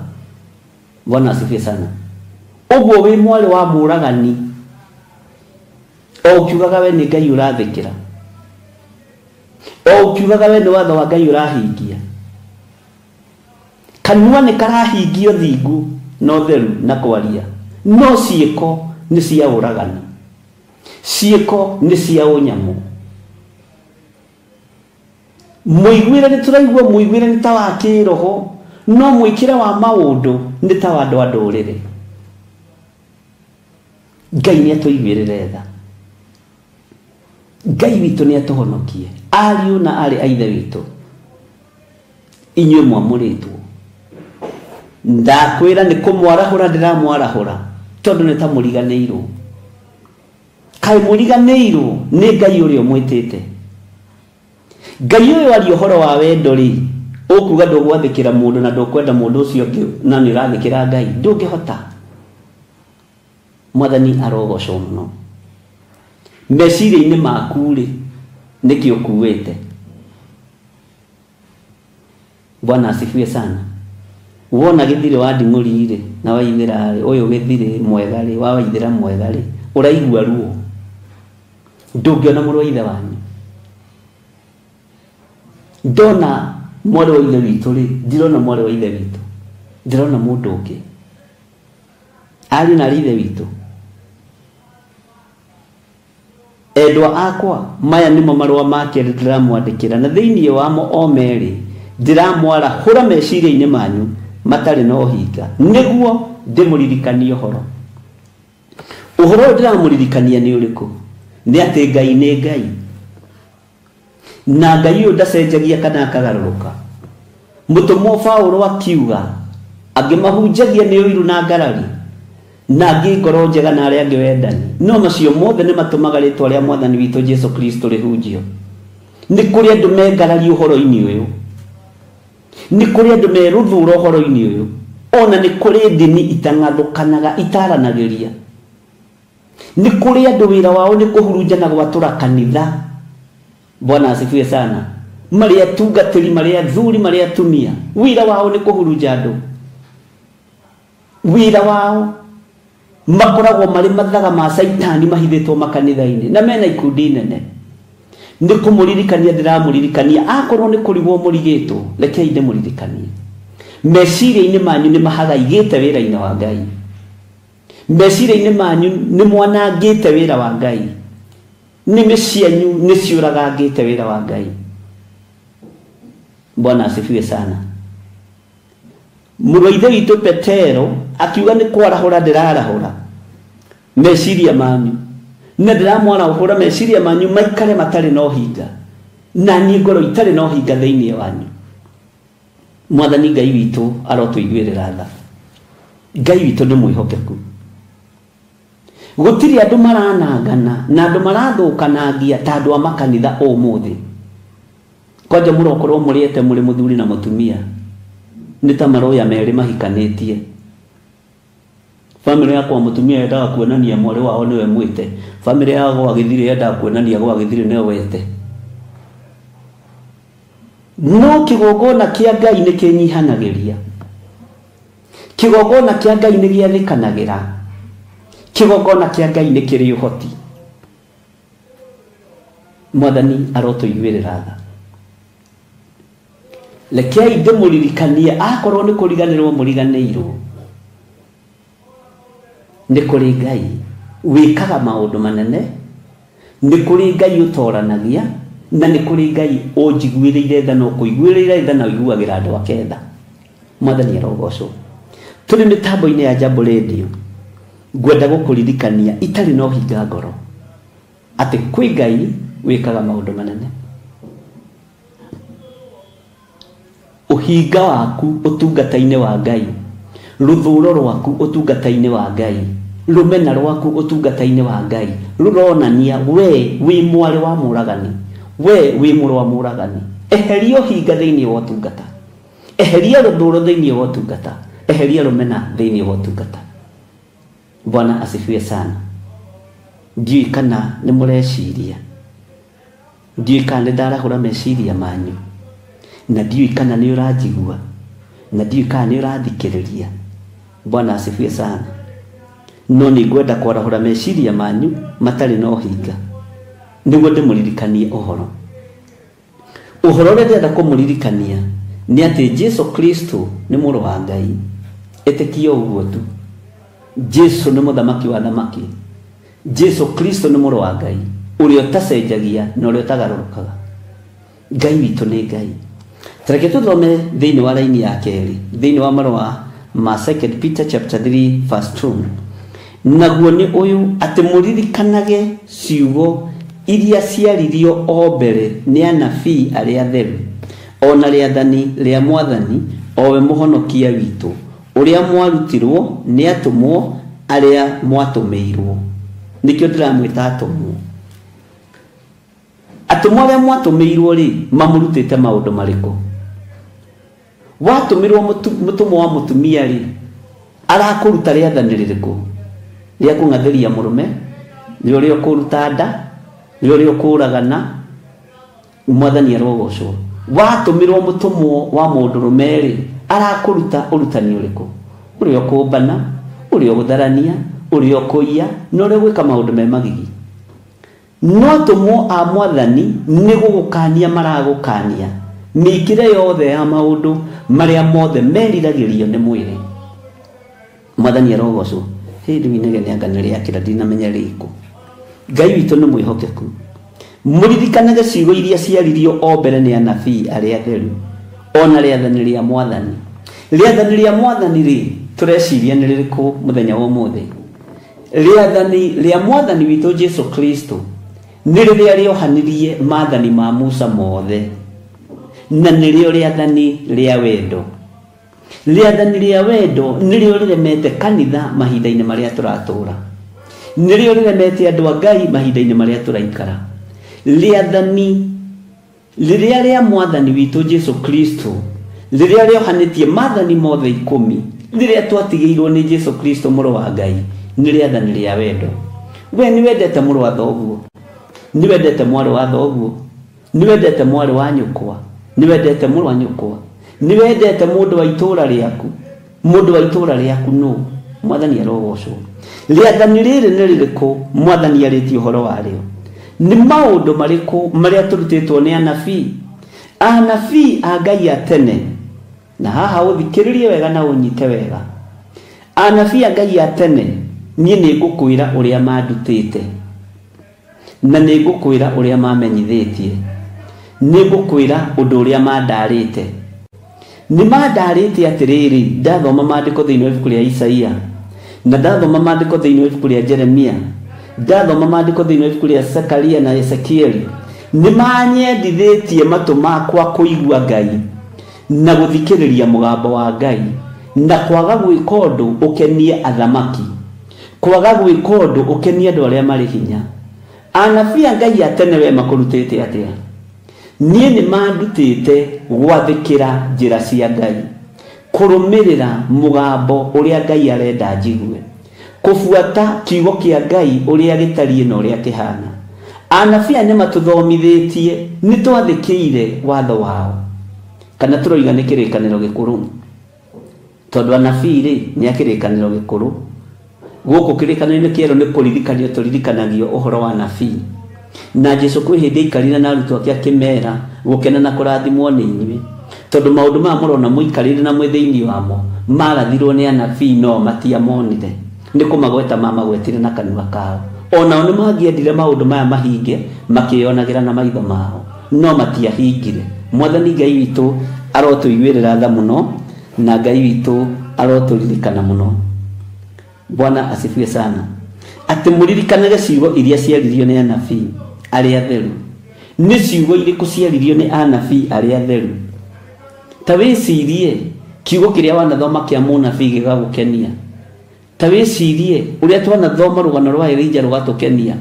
Bwana asifiwe sana. Ũguo wĩ mwarĩ wa mũũragani, o ũkiugaga we nĩ Ngai ũrathĩkĩra, o ũkiugaga we nĩ watho wa Ngai ũrahingia. Kanua nĩ karahingia ũthingu na ũtheru na kwaria, no ciĩko nĩ cia ũragani, ciĩko nĩ cia ũnyamũ. Mũiguĩre nĩ tũraigua mũiguĩre nĩ ta wa kĩroho, no mwĩkĩre wa maũndũ nĩ ta wa andũ a ndũrĩrĩ. Ngai nĩ atũiguĩrĩre tha. Ngai witũ nĩ atũhonokie, ariũ na aarĩ a ithe witũ, inyuĩ mwamũrĩtwo. Ndakwĩra nĩ kũmwarahũra ndĩramwarahũra, tondũ nĩ ta mũriganĩirwo. Kaĩ mũriganĩirwo nĩ Ngai ũrĩa ũmwĩtĩte. Ngai ũyũ aria ũhoro wa wendo rĩ, ũkuga ndũgwathĩkĩra mũndũ na ndũkwenda mũndũ ũcio ũngĩ na nĩ ũrathĩkĩra Ngai, ndũngĩhota. Mwathani arogocwo mũno. Meciria-inĩ maku rĩ, nĩkĩ ũkuĩte? Bwana asifiwe sana. Wona gĩthirĩ wa nding'ũri rĩ, na waithĩra rĩ, ũyũ gĩthirĩ mwega rĩ, wa waithĩra mwega rĩ, ũraigua ruo. Ndũngĩona mũrũ wa ithe wanyu. Ndona mwarĩ wa ithe witũ rĩ, ndirona mwarĩ wa ithe witũ, ndĩrona mũndũ ũngĩ. Ariũ na ithe witũ, endwa akwa, maya nĩmo marũa ma kerĩ ndĩramwandĩkĩra, na thĩinĩ wamo o merĩ ndĩramwarahũra meciria-inĩ manyu matarĩ na ũhinga, nĩguo ndĩmũririkanie ũhoro. Ũhoro ũyũ ndĩramũririkania nĩ ũrĩkũ? Nĩ atĩ Ngai nĩ Ngai, na Ngai ũyũ ndacenjagia kana akagarũrũka. Mũtũmwo Paũlũ akiuga angĩ mahunjagia nĩ ũiru na ngarari, na angĩ ngoro njega na arĩa angĩ wendani, no macio mothe nĩ matũmaga rĩtwa rĩa Mwathani witũ Jesu Kristo rĩhunjio. Nĩ kũrĩ andũ me ngarari ũhoro-inĩ ũyũ, nĩ kũrĩ andũ me rũthũro ũhoro-inĩ ũyũ, ona nĩ kũrĩ ndini itang'athũkanaga itaranagĩria. Nĩ kũrĩ andũ wĩra wao nĩ kũhurunja na gwatũra kanitha. Bwana asifiwe sana. Marĩ atungatĩri, marĩ athuri, marĩ atumia, wĩra wao nĩ kũhurunja andũ. Wĩra wao makoragwo marĩ mathaga ma caitani mahithĩtwo makanitha-inĩ na mena ikundi nene. Nĩ kũmũririkania ndĩramũririkania, akorwo nĩ kũrigwo mũrigĩtwo, rekei ndĩmũririkanie. Meciria-inĩ manyu nĩ mahagaigĩte wĩra-inĩ wa Ngai. Meciria-inĩ manyu nĩ mwanangĩte wĩra wa Ngai. Nĩmĩ cianyu nĩ ciũragangĩte wĩra wa Ngai. Bwana asifiwe sana. Mũrũ wa ithe witũ Petero akiuga nĩ kwarahũra ndĩrarahũra meciria manyu, na ndĩramwarahũra meciria manyu maikare matarĩ na ũhinga, na niĩ ngoro itarĩ na ũhinga thĩinĩ wanyu. Mwathani Ngai witũ arotũiguĩrĩra tha. Ngai witũ nĩ mwĩhokeku. Gũtirĩ andũ maranangana na andũ marathũkanangia ta andũ a makanitha ũmũthĩ. Kwanja mũrokorwo mũrĩete mũrĩ mũthuri na mũtumia, nĩ ta maroya merĩ mahikanĩtie. Bamĩrĩ yakwa mũtumia yendaga kuonania mwarĩ wao nĩwe mwĩte, bamĩrĩ ya gwa gĩthirĩ yendaga kuonania gwa gĩthirĩ nĩwe wete. No kĩgongona kĩa Ngai nĩ kĩnyihanagĩria. Kĩgongona kĩa Ngai nĩ gĩathĩkanagĩra. Kĩgongona kĩa Ngai nĩ kĩrĩ ũhoti. Mwathani arotũiguĩrĩra tha. Rekei ndĩmũririkanie, akorwo nĩ kũriganĩrwo mũriganĩirwo, nĩ kũrĩ Ngai wĩkaga maũndũ manene, nĩ kũrĩ Ngai ũtoranagia, na nĩ kũrĩ Ngai ũnjiguĩrĩire tha na ũkũiguĩrĩire tha na ũiguagĩra andũ ake tha. Mwathani arogocwo. Tũrĩ mĩtambo-inĩ ya Jambo Radio, ngwenda gũkũririkania itarĩ na ũhinga ngoro atĩ kwĩ Ngai wĩkaga maũndũ manene. Ũhinga waku ũtungata-inĩ wa Ngai, rũthũro rwaku ũtungata-inĩ wa Ngai, rũmena rwaku ũtungata-inĩ wa Ngai, rũronania we wĩ mwarĩ wa mũragani, we wĩ mũrũ wa mũragani. Eheria ũhinga thĩinĩ wa ũtungata, eheria rũthũro thĩinĩ wa ũtungata, eheria rũmena thĩinĩ wa ũtungata. Bwana asifiwe sana. Ndiũĩ kana nĩ mũreciria, ndiũĩ kana nĩ ndarahũra meciria manyu, na ndiũĩ kana nĩ ũranjigua, na ndiũĩ kana nĩ ũrathikĩrĩria. Bwana asifiwe sana. No nĩ ngwenda kwarahũra meciria manyu matarĩ na ũhinga, nĩguo ndĩmũririkanie ũhoro. Ũhoro ũrĩa ndĩrenda kũmũririkania nĩ atĩ Jesu Kristo nĩ mũrũ wa Ngai. Ĩtĩkia ũguo tu. Jesu nĩ mũthamaki wa thamaki. Jesu Kristo nĩ mũrũ wa Ngai ũrĩa ũtacenjagia na ũrĩa ũtagarũrũkaga. Ngai witũ nĩ Ngai. Tareke tũthome thĩinĩ wa raini ya kerĩ, thĩinĩ wa marũa ma 2 Peter chapter 3 verse 2. Naguo nĩ ũyũ, atĩ mũririkanage ciugo iria ciaririo o mbere nĩ anabii arĩa atheru, ona rĩathani rĩa Mwathani o we mũhonokia witũ, ũrĩa mwarutirwo nĩ atũmwo arĩa mwatũmĩirwo. Nĩkĩo ndĩramwĩta atũmwo. Atũmwo arĩa mwatũmĩirwo rĩ, mamũrutĩte maũndũ marĩkũ? Watũmĩrwo mũtũmwo wa mũtumia rĩ, arakũruta rĩathani rĩrĩkũ? Rĩa kũng'athĩria mũrũme, nĩ ũrĩa ũkũruta nda, nĩ ũrĩa ũkũragana. Mwathani arogocwo. Watũmĩrwo mũtũmwo wa mũndũrũme rĩ, arakũruta ũrutani ũrĩkũ? Ũrĩa ũkũmbana, ũrĩa ũgũtharania, ũrĩa ũkũiya, na ũrĩa ũgwĩka maũndũ me magigi. No atũmwo a Mwathani nĩ gũgũkania maragũkania mĩkĩre yothe ya maũndũ marĩa mothe meriragĩrio nĩ mwĩrĩ. Mwathani arogocwo. Hĩndĩ inegene anga nĩ rĩakĩra ndinamenya rĩkũ. Ngai witũ nĩ mwĩhokeku. Mũririkanage ciugo iria ciaririo o mbere nĩ anabii arĩa atheru, ona rĩathani rĩa Mwathani. Rĩathani rĩa Mwathani rĩ, tũreciria nĩ rĩrĩkũ mũthenya wa ũmũthĩ? Rĩathani rĩa Mwathani witũ Jesu Kristo nĩ rĩrĩa rĩohanirie maathani ma Musa mothe, na nĩrĩo rĩathani rĩa wendo. Rĩathani rĩa wendo nĩrĩo rĩremete kanitha mahinda-inĩ marĩa tũratũra, nĩrĩo rĩremete andũ a Ngai mahinda-inĩ marĩa tũraikara. Rĩathani rĩrĩa rĩa Mwathani witũ Jesu Kristo rĩrĩa rĩohanĩtie maathani mothe 10 rĩrĩa twatigĩirwo nĩ Jesu Kristo mũrũ wa Ngai nĩ rĩathani rĩa wendo. We nĩ wendete mũrũ wa thoguo, nĩ wendete mwarĩ wa thoguo, nĩ wendete mwarĩ wa nyũkwa, nĩ wendete mũrũ wa nyũkwa, nĩ wendete mũndũ wa itũũra rĩaku. Mũndũ wa itũũra rĩaku nũ? Mwathani arogocwo. Rĩathani rĩrĩ nĩ rĩrĩkũ Mwathani arĩtie ũhoro warĩo? Nĩ maũndũ marĩkũ marĩa tũrutĩtwo nĩ anabii? Anabii a Ngai a tene, na haha ũthikĩrĩrie wega na ũnyite wega. Anabii a Ngai a tene, niĩ nĩ ngũkwĩra ũrĩa mandutĩte, na nĩ ngũkwĩra ũrĩa mamenyithĩtie, nĩ ngũkwĩra ũndũ ũrĩa mandarĩte. Nĩ mandarĩte atĩrĩrĩ, ndathoma maandĩko thĩinĩ wa ibuku rĩa Isaia, na ndathoma maandĩko thĩinĩ wa ibuku rĩa Jeremia, ndathoma maandĩko thĩinĩ wa ibuku rĩa Zekaria na Ezekieli, nĩ manyendithĩtie matũ makwa kũigua Ngai na gũthikĩrĩria mũgambo wa Ngai, na kwaga gwĩka ũndũ ũkenie athamaki, kwaga gwĩka ũndũ ũkenie andũ arĩa marĩ hinya. Anabii a Ngai a tene we makũrutĩte atĩa? Niĩ nĩ mandutĩte gwathĩkĩra njĩra cia Ngai, kũrũmĩrĩra mũgambo ũrĩa Ngai arenda njigue, kũbuata kiugo kĩa Ngai ũrĩa gĩtariĩ na ũrĩa kĩhana. Anabii aya nĩ matũthomithĩtie, nĩ twathĩkĩire watho wao, kana tũroiga nĩ kĩrĩkanĩro gĩkũrũ, tondũ anabii rĩ nĩ a kĩrĩkanĩro gĩkũrũ. Gũkũ kĩrĩkanĩro-inĩ kĩerũ nĩ kũririkanio tũririkanagio ũhoro wa anabii. Na Jesu kwĩ hĩndĩ aikarire na arutwo ake akĩmera gũkena na kũrathimwo nĩ inyuĩ, tondũ maũndũ maya mũrona mũikarĩire na mwĩ thĩinĩ wamo marathirwo nĩ anabii no matiamonire, nĩ kũmagweta mamagwetire na kanua kao. Onao nĩ mangĩendire maũndũ maya mahinge makĩyonagĩra na maitho mao, no matiahingire. Mwathani Ngai witũ arotũiguĩrĩra tha mũno, na Ngai witũ arotũririkana mũno. Bwana asifiwe sana. Atĩ mũririkanage ciugo iria ciaririo nĩ anabii arĩa atheru. Nĩ ciugo irĩkũ ciaririo nĩ anabii arĩa atheru? Ta wĩcirie kiugo kĩrĩa wanathoma kĩa mũnabii gĩgagũkenia. Ta wĩcirie ũrĩa twanathoma rũgano rwa Elijah rũgatũkenia,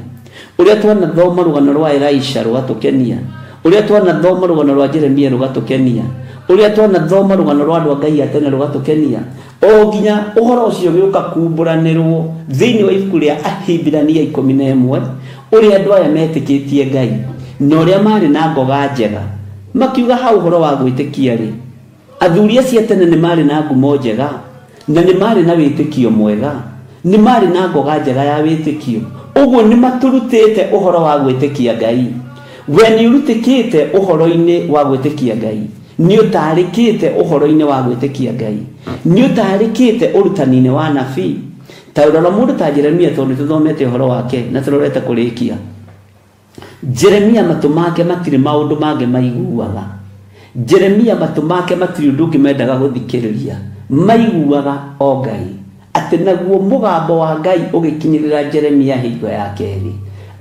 ũrĩa twanathoma rũgano rwa Elisha rũgatũkenia, ũrĩa twanathoma rũgano rwa Jeremia rũgatũkenia, ũrĩa twanathoma rũgano rwa andũ a Ngai a tene rũgatũkenia, o nginya ũhoro ũcio ũgĩũka kumbũranĩrwo thĩinĩ wa ibuku rĩa Ahibirania 11, ũrĩa andũ aya metĩkĩtie Ngai na ũrĩa marĩ na ngoga njega. Makiuga hau ũhoro wa gwĩtĩkia rĩ, athuri acio a tene nĩ marĩ na ngumo njega, na nĩ marĩ na wĩtĩkio mwega, nĩ marĩ na ngoga njega ya wĩtĩkio. Ũguo nĩ matũrutĩte ũhoro wa gwĩtĩkia Ngai. We nĩ ũrutĩkĩte ũhoro-inĩ wa gwĩtĩkia Ngai, nĩ ũtarĩkĩte ũhoro-inĩ wa gwĩtĩkia Ngai, nĩ ũtarĩkĩte ũrutani-inĩ wa anabii. Ta rora mũndũ ta Jeremia, tondũ nĩtũthomete ũhoro wake na tũrorete kũrĩkia. Jeremia matũ make matirĩ maũndũ mangĩ maiguaga. Jeremia matũ make matirĩ ũndũ ũngĩ mendaga gũthikĩrĩria, maiguaga o Ngai. Atĩ naguo mũgambo wa Ngai ũgĩkinyĩrĩra Jeremia hingo ya kerĩ,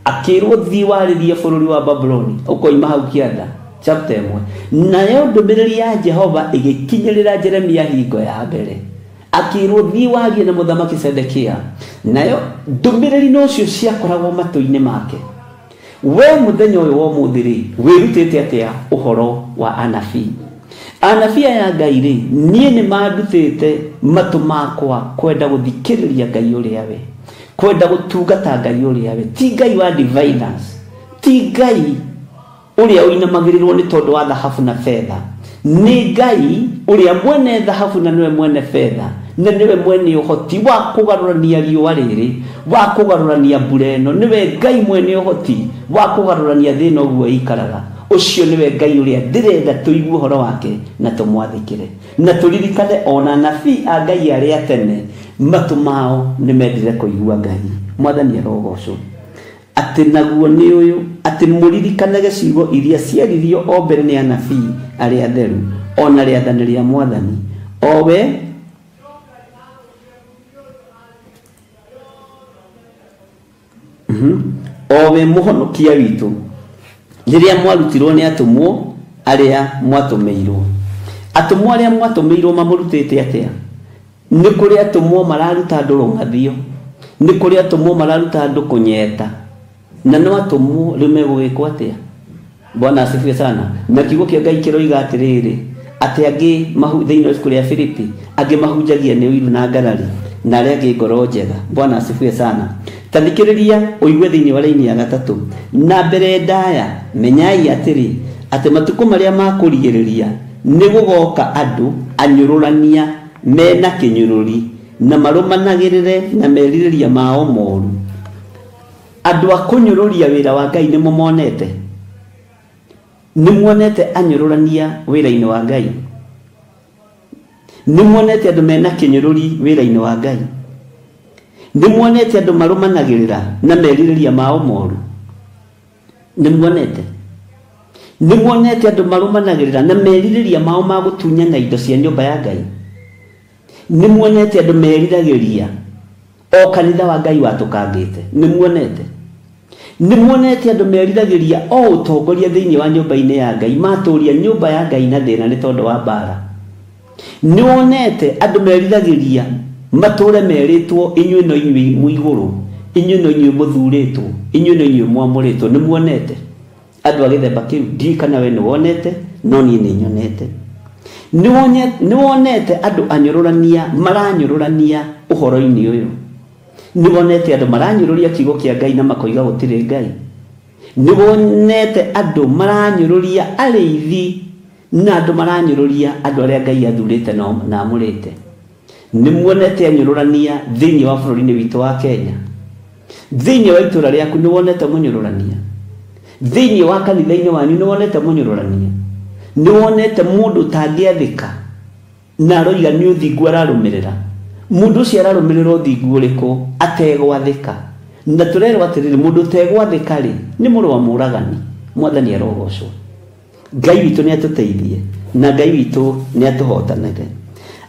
akĩrwo thiĩ warĩrie bũrũri wa Babuloni, ũkoima hau kĩanda, chapter 1. Nayo ndũmĩrĩri ya Jehova ĩgĩkinyĩrĩra Jeremia hingo ya mbere, akĩrwo thiĩ warie na mũthamaki Sedekia. Nayo ndũmĩrĩri nocio ciakoragwo matũ-inĩ make. We mũthenya ũyũ wa ũmũthĩ rĩ, wĩrutĩte atĩa ũhoro wa anabii? Anabii aya Ngai rĩ, niĩ nĩ mandutĩte matũ makwa kwenda gũthikĩrĩria Ngai ũrĩa we, kwenda gũtungata Ngai ũrĩa we. Ti Ngai wa diviners, ti Ngai ũrĩa ũinamagĩrĩrwo nĩ tondũ wa thahabu na betha, nĩ Ngai ũrĩa mwene thahabu na nĩwe mwene betha, na nĩwe mwene ũhoti wa kũgarũrania riũa rĩrĩ, wa kũgarũrania mbura ĩno, nĩwe Ngai mwene ũhoti wa kũgarũrania thĩ ĩno ũguo ĩikaraga. Ũcio nĩwe Ngai ũrĩa ndĩrenda tũigue ũhoro wake na tũmwathĩkĩre, na tũririkane ona anabii a Ngai arĩa tene Matũ mao nĩ mendire kũigua Ngai. Mwathani arogocwo. Atĩ naguo nĩ ũyũ, atĩ mũririkanage ciugo iria ciaririo o mbere nĩ anabii arĩa atheru, ona rĩathani rĩa Mwathani, o we mũhonokia witũ, rĩrĩa mwarutirwo nĩ atũmwo arĩa mwatũmĩirwo. Atũmwo arĩa mwatũmĩirwo mamũrutĩte atĩa? Nĩ kũrĩ atũmwo mararuta andũ rũng'athio, nĩ kũrĩ atũmwo mararuta andũ kũnyeta, na no atũmwo rĩu megũgĩkwo atĩa? Bwana asifiwe sana. Na kiugo kĩa Ngai kĩroiga atĩrĩrĩ, atĩ angĩ thĩinĩ wa ibuku rĩa Filipi, angĩ mahunjagia nĩ ũiru na ngarari, na arĩa angĩ ngoro njega. Bwana asifiwe sana. Ta thikĩrĩria ũigue thĩinĩ wa raini ya gatatũ. Na mbere ndaya menyai atĩrĩ, atĩ matukũ marĩa ma kũrigĩrĩria nĩ gũgoka andũ anyũrũrania mena kĩnyũrũri, na marũmanagĩrĩre na merirĩria mao moru. Andũ a kũnyũrũria wĩra wa Ngai nĩ mũmonete? Nĩ muonete anyũrũrania wĩra-inĩ wa Ngai? Nĩ muonete andũ mena kĩnyũrũri wĩra-inĩ wa Ngai? Nĩ muonete andũ marũmanagĩrĩra na merirĩria mao moru? Nĩ muonete? Nĩ muonete andũ marũmanagĩrĩra na merirĩria mao ma gũtunyana indo cia nyũmba ya Ngai? Nĩ muonete andũ meriragĩria o kanitha wa Ngai watũkangĩte? Nĩ muonete? Nĩ muonete andũ meriragĩria o ũtongoria thĩinĩ wa nyũmba-inĩ ya Ngai, matũria nyũmba ya Ngai na thĩna nĩ tondũ wa mbara? Nĩ wonete andũ meriragĩria matũre merĩtwo inyuĩ no inyuĩ mwĩ igũrũ, inyuĩ no inyuĩ mũthurĩtwo, inyuĩ no inyuĩ mwamũrĩtwo? Nĩ muonete andũ a gĩthemba kĩu? Ndiũĩ kana we nĩ wonete, no niĩ nĩ nyonete. Nĩ wonete andũ anyũrũrania maranyũrũrania ũhoro-inĩ ũyũ? Nĩ wonete andũ maranyũrũria kiugo kĩa Ngai na makoiga gũtirĩ Ngai? Nĩ wonete andũ maranyũrũria arĩithi na andũ maranyũrũria andũ arĩa Ngai athurĩte na amũrĩte? Nĩ muonete anyũrũrania thĩinĩ wa bũrũri-inĩ witũ wa Kenya? Thĩinĩ wa itũũra rĩaku nĩ wonete mũnyũrũrania? Thĩinĩ wa kanitha-inĩ wanyu nĩ wonete mũnyũrũrania? Nĩ wonete mũndũ ũtangĩathĩka na aroiga nĩ ũthingu ararũmĩrĩra? Mũndũ ũcio ararũmĩrĩra ũthingu ũrĩkũ ategwathĩka? Na tũrerwo atĩrĩrĩ, mũndũ ũtegwathĩka rĩ, nĩ mũrũ wa mũũragani. Mwathani arogocwo. Ngai witũ nĩ atũteithie, na Ngai witũ nĩ atũhotanĩre.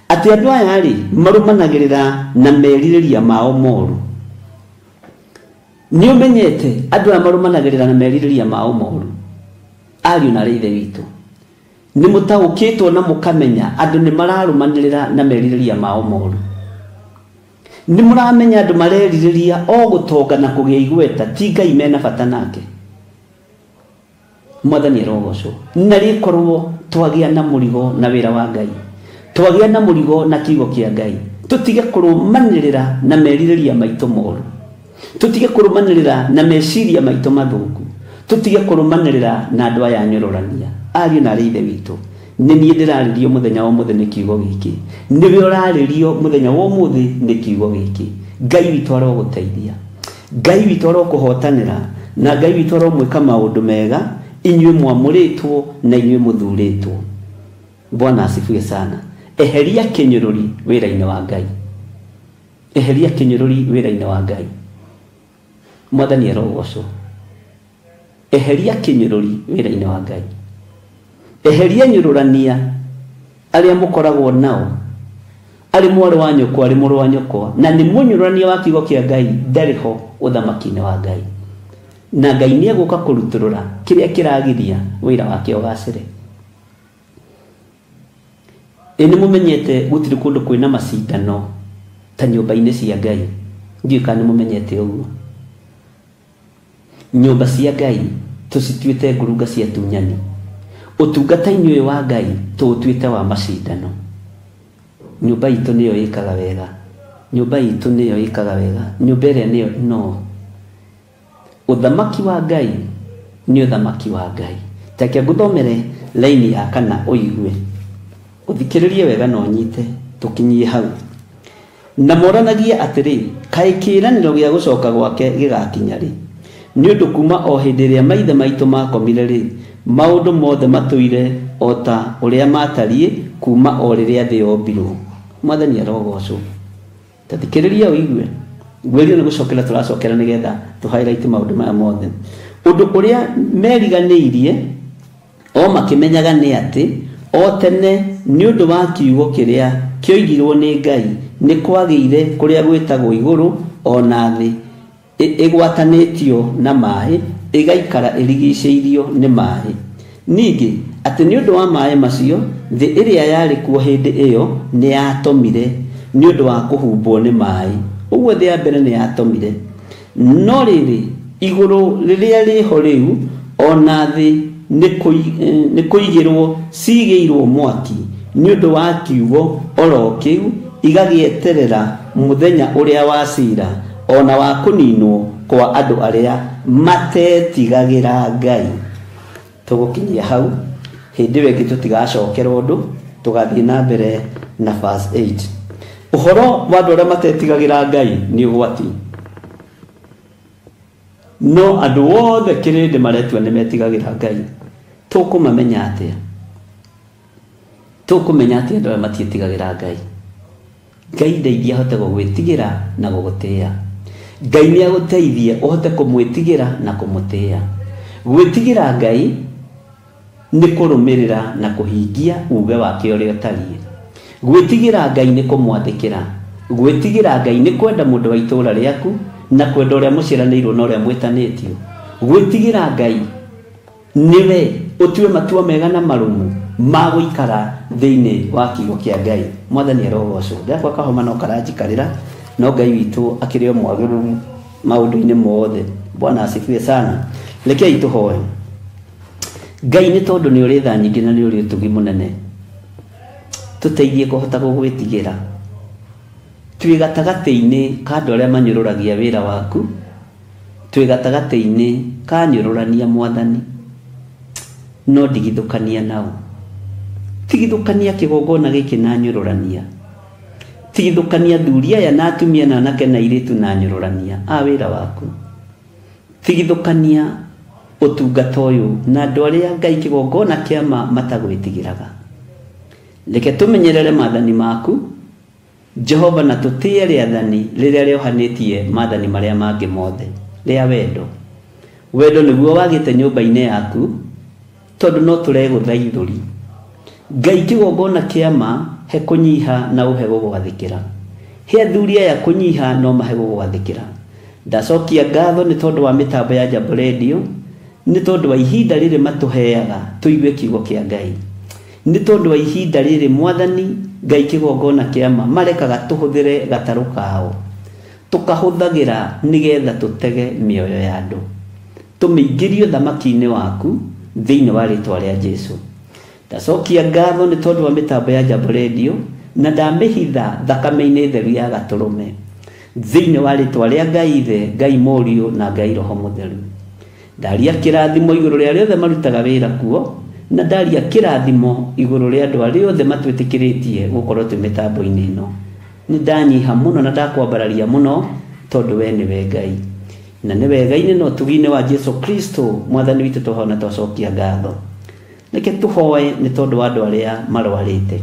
Atĩ andũ aya rĩ, marũmanagĩrĩra na merirĩria mao moru. Nĩ ũmenyete andũ aya marũmanagĩrĩra na merirĩria mao moru? Ariũ na arĩa ithe witũ, nĩ mũtaũkĩtwo na mũkamenya andũ nĩ mararũmanĩrĩra na merirĩria mao moru. Nĩ mũramenya andũ marerirĩria o gũtonga na kũgĩa igweta, ti Ngai mena bata nake. Mwathani arogocwo. Na rĩkorwo twagĩa na mũrigo na wĩra wa Ngai, twagĩa na mũrigo na kiugo kĩa Ngai, tũtige kũrũmanĩrĩra na merirĩria maitũ moru, tũtige kũrũmanĩrĩra na meciria maitũ mathũku, tũtige kũrũmanĩrĩra na andũ aya anyũrũrania. Ariũ na arĩa ithe witũ, nĩ niĩ ndĩrarĩrio mũthenya wa ũmũthĩ nĩ kiugo gĩkĩ, nĩwe ũrarĩrio mũthenya wa ũmũthĩ nĩ kiugo gĩkĩ. Ngai witũ arogũteithia, Ngai witũ arokũhotanĩra, na Ngai witũ aromwĩka maũndũ mega, inyuĩ mwamũrĩtwo na inyuĩ mũthurĩtwo. Bwana asifiwe sana. Eheria kĩnyũrũri wĩra-inĩ wa Ngai. Eheria kĩnyũrũri wĩra-inĩ wa Ngai. Mwathani arogocwo. Eheria kĩnyũrũri wĩra-inĩ wa Ngai. Eheria nyũrũrania arĩa mũkoragwo nao, arĩ mwarĩ wa nyũkwa, arĩ mũrũ wa nyũkwa, na nĩ mũnyũrũrania wa kiugo kĩa Ngai, ndarĩ ho ũthamaki-inĩ wa Ngai. Na Ngai nĩ egũka kũrutũrũra kĩrĩa kĩragiria wĩra wake ũgacĩre. Ĩ nĩ mũmenyete gũtirĩ kũndũ kwĩna macindano ta nyũmba-inĩ cia Ngai? Ndiũĩ kana nĩ mũmenyete ũguo. Nyũmba cia Ngai tũcituĩte ngurunga cia tunyani. Ũtungata-inĩ ũyũ wa Ngai tũũtuĩte wa macindano. Nyũmba itũ nĩyo ĩkaga wega, nyũmba itũ nĩyo ĩkaga wega, nyũmba ĩrĩa nĩyo no. Ũthamaki wa Ngai nĩ ũthamaki wa Ngai. Take ngũthomere laini ya kana ũigue, ũthikĩrĩrie wega na ũnyite, tũkinyie hau. Na moranagie atĩrĩ, kaĩ kĩĩranĩro gĩa gũcoka gwake gĩgakinya rĩ? Nĩ ũndũ kuma o hĩndĩ ĩrĩa maithe maitũ makomire rĩ, maũndũ mothe matũire o ta ũrĩa matariĩ kuma o rĩrĩa thĩ yombirwo. Mwathani arogocwo. Tathikĩrĩria ũigue ngwĩrio nĩ gũcokera tũracokera nĩgetha tũ highlight maũndũ maya mothe. Ũndũ ũrĩa meriganĩirie o makĩmenyaga nĩ atĩ o tene nĩ ũndũ wa kiugo kĩrĩa kĩoigirwo nĩ Ngai nĩ kwagĩire kũrĩa gwĩtagwo igũrũ o na thĩ ĩgwatanĩtio na maĩ ĩgaikara ĩrigicĩirio nĩ maĩ. Ningĩ atĩ nĩ ũndũ wa maĩ macio thĩ ĩrĩa yarĩ kuo hĩndĩ ĩyo nĩ yatomire nĩ ũndũ wa kũhumbwo nĩ maĩ. Ũguo thĩ ya mbere nĩ yatomire. No rĩrĩ igũrũ rĩrĩa rĩho rĩu o na thĩ nĩ kũigĩrwo cigĩirwo mwaki nĩ ũndũ wa kiugo oro kĩu igagĩeterera mũthenya ũrĩa wa cira ona wa kũninwo kwa andũ arĩa matetigagĩra Ngai. Tũgũkinyia hau hĩndĩ ĩyo ĩngĩ tũtigacokera ũndũ, tũgathiĩ na mbere na verse 8. Ũhoro wa andũ arĩa matetigagĩra Ngai nĩ ũgwati, no andũ othe kĩrĩndĩ maretua nĩ metigagĩra Ngai. Tũkũmamenya atĩa? Tũkũmenya atĩa andũ arĩa matietigagĩra Ngai? Ngai ndeithia ahote gũgwĩtigĩra na gũgũtĩĩa. Ngai nĩ agũteithie ũhote kũmwĩtigĩra na kũmũtĩĩa. Gwĩtigĩra Ngai nĩ kũrũmĩrĩra na kũhingia uge wake ũrĩa ũtariĩ. Gwĩtigĩra Ngai nĩ kũmwathĩkĩra. Gwĩtigĩra Ngai nĩ kwenda mũndũ wa itũũra rĩaku na kwenda ũrĩa mũciaranĩirwo na ũrĩa mwĩtanĩtio. Gwĩtigĩra Ngai nĩwe ũtue matua mega na marũmu ma gũikara thĩinĩ wa kiugo kĩa Ngai. Mwathani arogocwo. Ndakwa kahoma no karanjikarĩra, no Ngai witũ akĩrĩ o mwagĩrĩru maũndũ-inĩ mothe. Bwana asifiwe sana. Rekei tũhoe. Ngai nĩ tondũ nĩ ũrĩ tha nyingĩ na nĩ ũrĩ ũtugi mũnene, tũteithie kũhota gũgwĩtigĩra. Twĩ gatagatĩ-inĩ ka andũ arĩa manyũrũragia wĩra waku, twĩ gatagatĩ-inĩ ka nyũrũrania Mwathani, no ndigithũkania nao. Tigithũkania kĩgongona gĩkĩ na nyũrũrania. Tigithũkania athuri aya na atumia na anake na airĩtu na nyũrũrania a wĩra waku. Tigithũkania ũtungata ũyũ na andũ arĩa Ngai kĩgongona kĩama matagwĩtigĩraga. Reke tũmenyerere maathani maku Jehova na tũtĩe rĩathani rĩrĩa rĩohanĩtie maathani marĩa mangĩ mothe, rĩa wendo. Wendo nĩguo wagĩte nyũmba-inĩ yaku tondũ no tũregũtha ithũri. Ngai kĩgongona kĩama he kũnyiha na ũhe gũgwathĩkĩra. He athuri aya kũnyiha no mahe gũgwathĩkĩra. Ndacokia ngatho nĩ tondũ wa mĩtambo ya Jambo Radio, nĩ tondũ wa ihinda rĩrĩ matũheaga tũigue kiugo kĩa Ngai, nĩ tondũ wa ihinda rĩrĩ Mwathani Ngai kĩgongona kĩama marekaga tũhũthĩre gatarũ kao, tũkahũthagĩra nĩgetha tũtege mĩoyo ya andũ, tũmĩingĩrie thamaki-inĩ waku thĩinĩ wa rĩtwa rĩa Jesu. Ndacokia ngatho nĩ tondũ wa mĩtambo ya Jambo Radio na ndamĩhitha thakame-inĩ theru ya gatũrũme thĩinĩ wa rĩtwa rĩa Ngai Ithe, Ngai Mũriũ na Ngai Roho Mũtheru. Ndaria kĩrathimo igũrũ rĩa arĩa othe marutaga wĩra kuo, na ndaria kĩrathimo igũrũ rĩa andũ arĩa othe matwĩtĩkĩrĩtie gũkorwo twĩ mĩtambo-inĩ ĩno. Nĩ ndanyiha mũno na ndakwambararia mũno tondũ we nĩwe Ngai, na nĩ wega-inĩ na ũtugi-inĩ wa Jesu Kristo Mwathani witũ tũhoe na twacokia ngatho. Reke tũhoe nĩ tondũ wa andũ arĩa marwarĩte.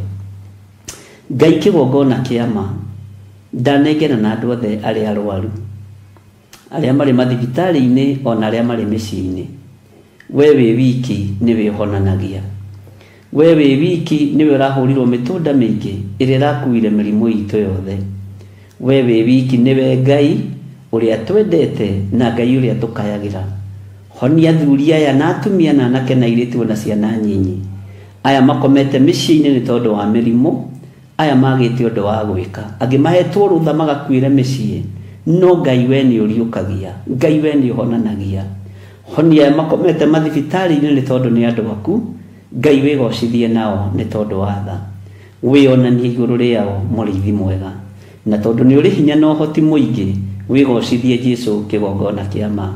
Ngai kĩgongona kĩama ndanengera na andũ othe arĩa arwaru, arĩa marĩ mathibitarĩ-inĩ ona arĩa marĩ mĩciĩ-inĩ. We wĩ wiki nĩwe ũhonanagia. We wĩ wiki nĩwe ũrahũrirwo mĩtũnda mĩingĩ ĩrĩa ĩrakuire mĩrimũ itũ yothe. We wĩ wiki nĩwe Ngai ũrĩa twendete na Ngai ũrĩa tũkayagĩra. Honia athuri aya na atumia na anake na airĩtu na ciana nyinyi, aya makomete mĩciĩ-inĩ nĩ tondũ wa mĩrimũ, aya magĩte ũndũ wa gwĩka, angĩ mahetwo rũtha magakuĩre mĩciĩ, no Ngai we nĩ ũriũkagia, Ngai we nĩ ũhonanagia. Honia aya makomete mathibitarĩ-inĩ nĩ tondũ nĩ andũ aku, Ngai wĩgocithie nao nĩ tondũ wa tha. Wĩonanie igũrũ rĩao mũrĩithi mwega, na tondũ nĩ ũrĩ hinya na ũhoti mũingĩ, wĩgocithie Jesu kĩgongona kĩa ma.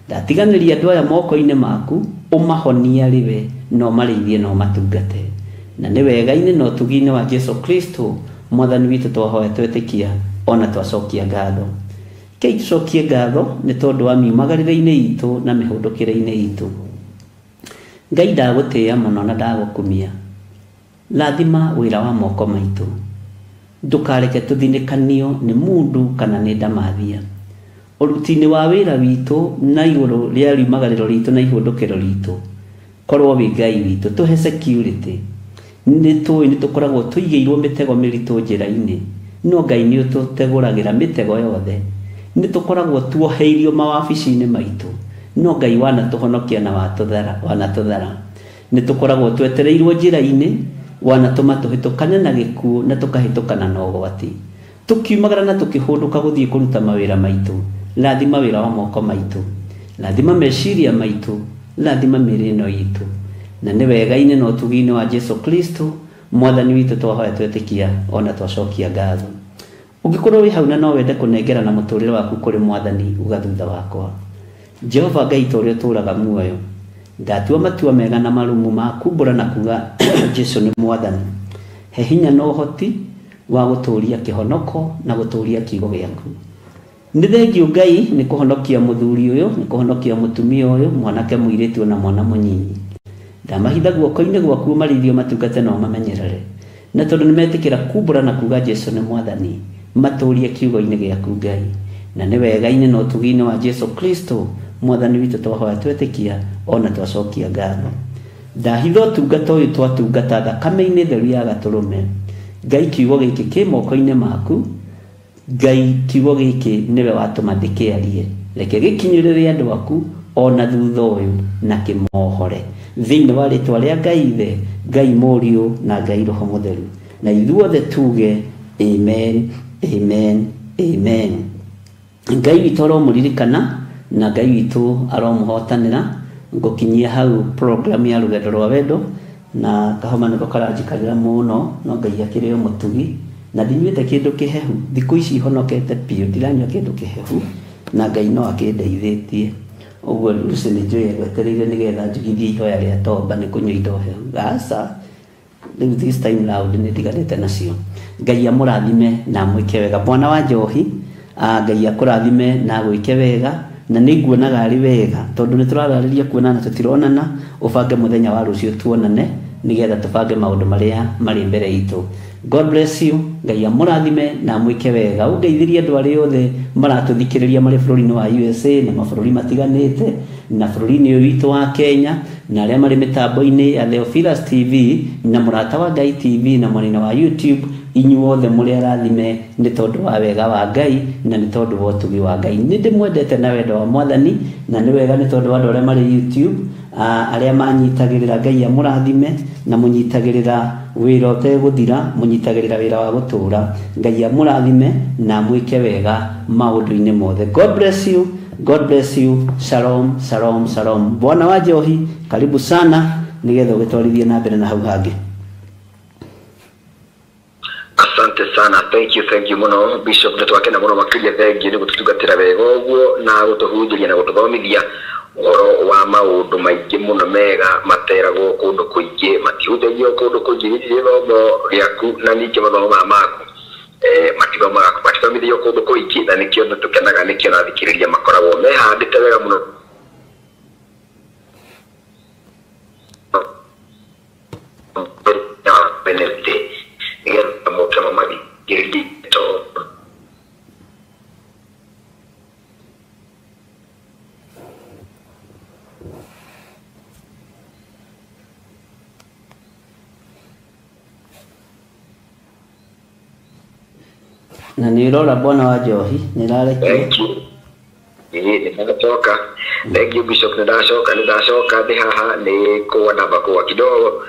Ndatiganĩria andũ aya moko-inĩ maku, ũmahonie arĩ we, na ũmarĩithie na ũmatungate. Na nĩ wega-inĩ na ũtugi-inĩ wa Jesu Kristo Mwathani witũ twahoya twetĩkia ona twacokia ngatho. Kei tũcokie ngatho nĩ tondũ wa miumagarĩre-inĩ itũ na mĩhũndũkĩre-inĩ itũ. Ngai ndagũtĩĩa mũno na ndagũkumia. Rathima wĩra wa moko maitũ. Ndũkareke tũthinĩkanio nĩ mũndũ kana nĩ ndamathia. Ũruti-inĩ wa wĩra witũ na igũrũ rĩa riumagarĩro ritũ na ihũndũkĩro ritũ, korwo wĩ Ngai witũ, tũhe security. Nĩ tũĩ nĩ tũkoragwo tũigĩirwo mĩtego mĩritũ njĩra-inĩ, no Ngai nĩ ũtũtegũragĩra mĩtego yothe. Nĩ tũkoragwo tuoheirio mawabici-inĩ maitũ, no Ngai wanatũhonokia na wanatũthara. Nĩ tũkoragwo twetereirwo njĩra-inĩ, wanatũma tũhĩtũkane na gĩkuũ na tũkahĩtũkana na ũgwati. Tũkiumagara na tũkĩhũndũka gũthiĩ kũruta mawĩra maitũ, rathima wĩra wa moko maitũ, rathima meciria maitũ, rathima mĩĩrĩ ĩno itũ. Na nĩ wega-inĩ na ũtugi-inĩ wa Jesu Kristo mwathani witũ twahoya twetĩkia ona twacokia ngatho. Ũngĩkorwo wĩ hau na no wende kũnengera na mũtũrĩre waku kũrĩ mwathani, uga thutha wakwa. Jehova Ngai ta ũrĩa ũtũũraga muoyo, ndatua matua mega na marumu ma kumbũra na kuga Jesu nĩ mwathani. He hinya na ũhoti wa gũtũũria kĩhonoko na gũtũũria kiugo gĩaku. Nĩ thengiũ Ngai nĩ kũhonokia mũthuri ũyũ, nĩ kũhonokia mũtumia ũyũ, mwanake mũirĩtu na mwana mũnyinyi. Ndamahitha guoko-inĩ gwaku ũmarĩithie matungate na ũmamenyerere. Na tondũ nĩmetĩkĩra kumbũra na kuga Jesu nĩ mwathani, matũũrie kiugo-inĩ gĩaku Ngai. Na nĩ wega-inĩ na ũtugi-inĩ wa Jesu Kristo mwathani witũ twahoya twetĩkia ona twacokia ngatho. Ndahitha ũtungata ũyũ twatungata thakame-inĩ theru ya gatũrũme. Ngai kiugo gĩkĩ kĩ moko-inĩ maku, Ngai kiugo gĩkĩ nĩwe watũma ndĩkĩarie. Reke gĩkinyĩrĩre andũ aku ona thutha ũyũ na kĩmohore. Thĩinĩ wa rĩtwa rĩa Ngai Ithe, Ngai Mũriũ na Ngai Roho Mũtheru. Na ithuothe tuge amen, amen, amen. Ngai witũ aromũririkana na Ngai witũ aromũhotanĩra. Ngũkinyia hau program ya rũgendo rwa wendo na kahoma nĩko karanjikarĩra mũno, no Ngai akĩrĩ o mũtugi na ndinyuĩte kĩndũ kĩhehu. Thikũ ici honokete biũ, ndiranyua kĩndũ kĩhehu na Ngai no akĩndeithĩtie. Ũguo Lucy nĩ njũĩ egwetereire nĩgetha njugithie ihoya rĩa tomba nĩ kũnyua indo hehu. Aca, rĩu this time round nĩ ndiganĩte nacio. Ngai amũrathime na amwĩke wega. Bwana wa njohi, Ngai akũrathime na agwĩke wega, na nĩ nguonaga arĩ wega tondũ nĩ tũrararĩria kuonana tũtironana. Ũbange mũthenya wa rũciũ tuonane nĩgetha tũbange maũndũ marĩa marĩ mbere itũ. God bless you. Ngai amũrathime na amwĩke wega. Ũngeithĩrie andũ arĩa othe maratũthikĩrĩria marĩ bũrũri-inĩ wa USA na mabũrũri matiganĩte na bũrũri-inĩ ũyũ witũ wa Kenya, na arĩa marĩ mĩtambo-inĩ ya Theophilus TV na Mũrata wa Ngai TV na mwena wa YouTube. Inyuothe mũrĩ arathime nĩ tondũ wa wega wa Ngai na nĩ tondũ wa ũtugi wa Ngai. Nĩ ndĩmwendete na wendo wa mwathani, na nĩ wega nĩ tondũ wa andũ arĩa marĩ YouTube, arĩa manyitagĩrĩra. Ngai amũrathime na mũnyitagĩrĩra wĩra ũtegũthira, mũnyitagĩrĩra wĩra wa gũtũũra. Ngai amũrathime na amwĩke wega maũndũ-inĩ mothe. God bless you. God bless you. Shalom, shalom, shalom. Bwana wa njohi, karibu sana nĩgetha ũgĩtwarithie na mbere na hau hangĩ. Asante sana, thank you muno Bishop, nĩ twakena mũno makĩria. Thank you nĩ gũtũtungatĩra wega ũguo na gũtũhunjĩria na gũtũthomithia ũhoro wa maũndũ maingĩ mũno mega materagwo kũndũ kũingĩ, matihunjagio kũndũ kũingĩ. Gĩkĩ gĩthomo gĩaku na ningĩ mathomo maya maku matithomithio kũndũ kũingĩ, na nĩkĩo tũkenaga, nĩkĩo nathikĩrĩria makoragwo mehandĩte wega mũno. Wednesday nĩgetha moke mamathikĩrĩrie tondũ Na nĩ ũrora bwana wa njohi nĩ ĩrarekia. Thank you. Nĩ ndacoka. Thank you Bishop, nĩ ndacoka, nĩ ndacoka ndĩ haha nĩ kũgwa namba kũgwa kidogo.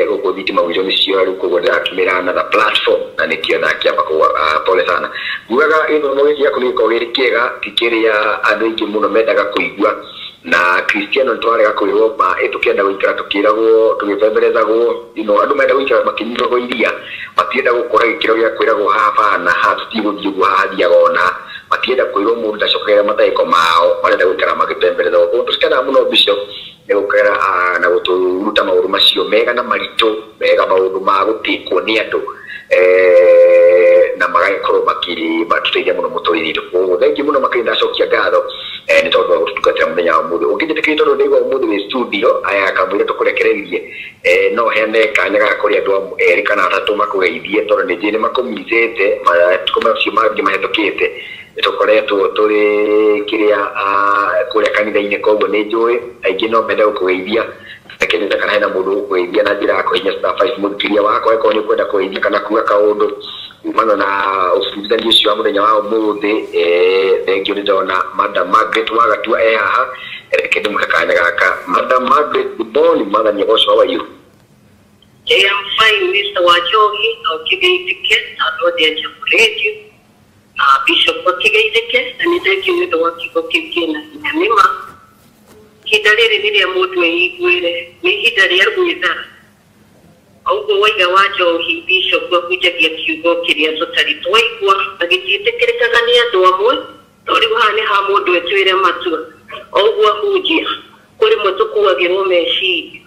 Gũkũ thitima gwitũ nĩ ciora rĩu, koguo ndĩratũmĩra another platform na nĩkĩo ndakĩamba kũgwa. Pole sana. Ngugaga gĩthomo gĩkĩ gĩaku nĩ gĩkoragwo gĩ kĩega, ti kĩrĩa andũ aingĩ mũno mendaga kũigua, na Kristiano nĩtwarega kwĩrwo ma tũkĩenda gũikara tũkĩragwo tũgĩbemberezagwo, you know, andũ menda gũikara makĩnyuagwo iria, matienda gũkũra gĩkĩro gĩa kwĩragwo haha bana, haha tũtigũthiĩ ũguo, haha thiaga ona, matienda kwĩrwo mũndũ ndacokagĩra matahĩko mao, marenda gũikara magĩbemberezagwo. Koguo tũtikenaga mũno Bishop nĩ gũkera na gũtũruta maũndũ macio mega na maritũ mega, maũndũ ma gũtĩkwo nĩ andũ na magagĩkorwo matũteithia mũno mũtũrĩre-inĩ. Koguo thengiũ mũno makĩria, ndacokia ngatho nĩ tondũ wa gũtũtungatĩra. Mũthenya wa mũthĩ ũngĩnjĩtĩkĩria, tondũ ndaigua ũmũthĩ wĩ studio aya kamũira tũkũrekereirie, no heane kanya ga kũrĩ andũ erĩ kana atatũ makũgeithie, tondũ nĩ njũĩ nĩ makũmicĩte matukũ macio mangĩ mahĩtũkĩte. Nĩ tũkoretwo tũrĩ kĩrĩa kũrĩa kanitha-inĩ, koguo nĩ njũĩ aingĩ no mende gũkũgeithia. Reke nyone kana hena mũndũ ũkũgeithia na njĩra ya kũhihinya *5. Mũthikĩria wakwa, angĩkorwo nĩ ũkwenda kũgeithia kana kuga kaũndũ kumana na ũbundithania ũcio wa mũthenya wa ũmũthĩ, thengio. Nĩ ndona Madam Margaret Wagatua e haha, reke ndĩmũhe kanya gaka. Madam Margaret, good morning, Mwathani agocwo. How are you? I am fine, Mr. Wajohi, ũkĩgeithĩke andũ othe a Jambo Radio, Bishop akĩgeithĩke, na nĩ thengio nĩ ũndũ wa kiugo kĩu kĩna hinya. Nĩma ihinda rĩrĩ nĩ rĩa mũndũ eiguĩre, nĩ ihinda rĩa gwĩthara. Ũguo waiga wa njohi, Bishop ahunjagia kiugo kĩrĩa tũtarĩ twaigua na gĩtiĩtĩkĩrĩkaga nĩ andũ amwe, no rĩu haha nĩ ha mũndũ etuĩre matua. O ũguo ahunjia, kũrĩ mwe tũkuagĩrwo meciria.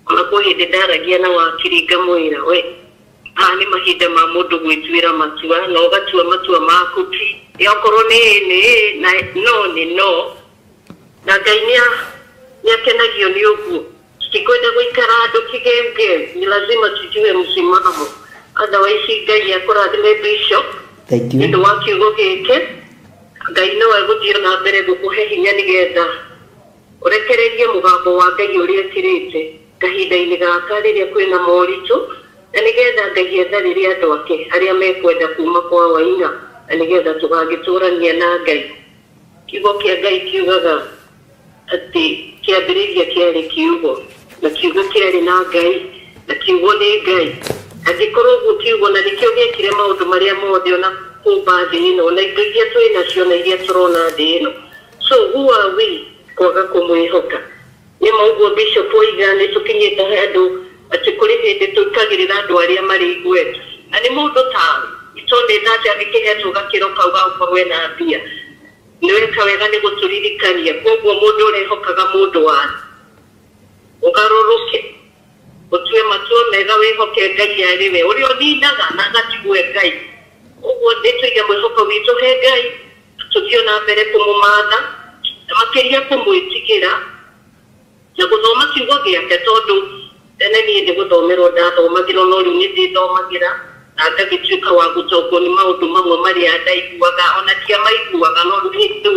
Ona kwĩ hĩndĩ ndaragia na wakiri ngamwĩra, we haha nĩ mahinda ma mũndũ gwĩtuĩra matua, na ũgatua matua maku, ti okorwo nĩ ĩ nĩ ĩ na no nĩ no, na Ngai nĩ akenagio nĩ ũguo. Tutikwenda gũikara andũ kĩgeugeu, ni lazima tujue msimamo, otherwise. Ngai akũrathime, Bishop. Thank you. Nĩ ũndũ wa kiugo gĩkĩ. Ngai no egũthiĩ na mbere gũkũhe hinya nĩgetha ũrekererie mũgambo wa Ngai ũrĩa ĩkĩrĩte kahinda-inĩ gaka rĩrĩa kwĩna moritũ, na nĩgetha Ngai etharĩre andũ ake arĩa mekwenda kuma kwa Waina, na nĩgetha tũgagĩtũrania na Ngai. Kiugo kĩa Ngai kiugaga atĩ kĩambĩrĩria kĩarĩ kiugo, na kiugo kĩarĩ na Ngai, na kiugo nĩ Ngai. Angĩkorwo ũguo kiugo na nĩkĩo gĩekire maũndũ marĩa mothe, ona kũmba thĩ ĩno na indo iria twĩ nacio na iria tũrona thĩ ĩno, so who are we kwaga kũmwĩhoka? Nĩ ma ũguo Bishop oiga, nĩ tũkinyĩte handũ atĩ kũrĩ hĩndĩ tũikagĩrĩra andũ arĩa marĩ igweta, na nĩ mũndũ tawe itondĩ nake angĩkĩhetwo gakĩro kau ga gũkorwo ena mbia. Nĩ weka wega nĩ gũtũririkania. Koguo mũndũ ũrehokaga mũndũ wa ũgarũrũke, ũtue matua mega, wĩhoke Ngai arĩ we ũrĩa ũninaga na agatigue Ngai. Ũguo nĩ tũige mwĩhoko witũ he Ngai, tũthiĩ na mbere kũmũmatha na makĩria kũmwĩtigĩra na gũthoma kiugo gĩake, tondũ tene niĩ nĩ gũthomerwo ndathomagĩrwo, no rĩu nĩ ndĩthomagĩra na ngagĩtuĩka wa gũtongwo nĩ maũndũ mamwe marĩa ndaiguaga ona ndiamaiguaga, no rĩu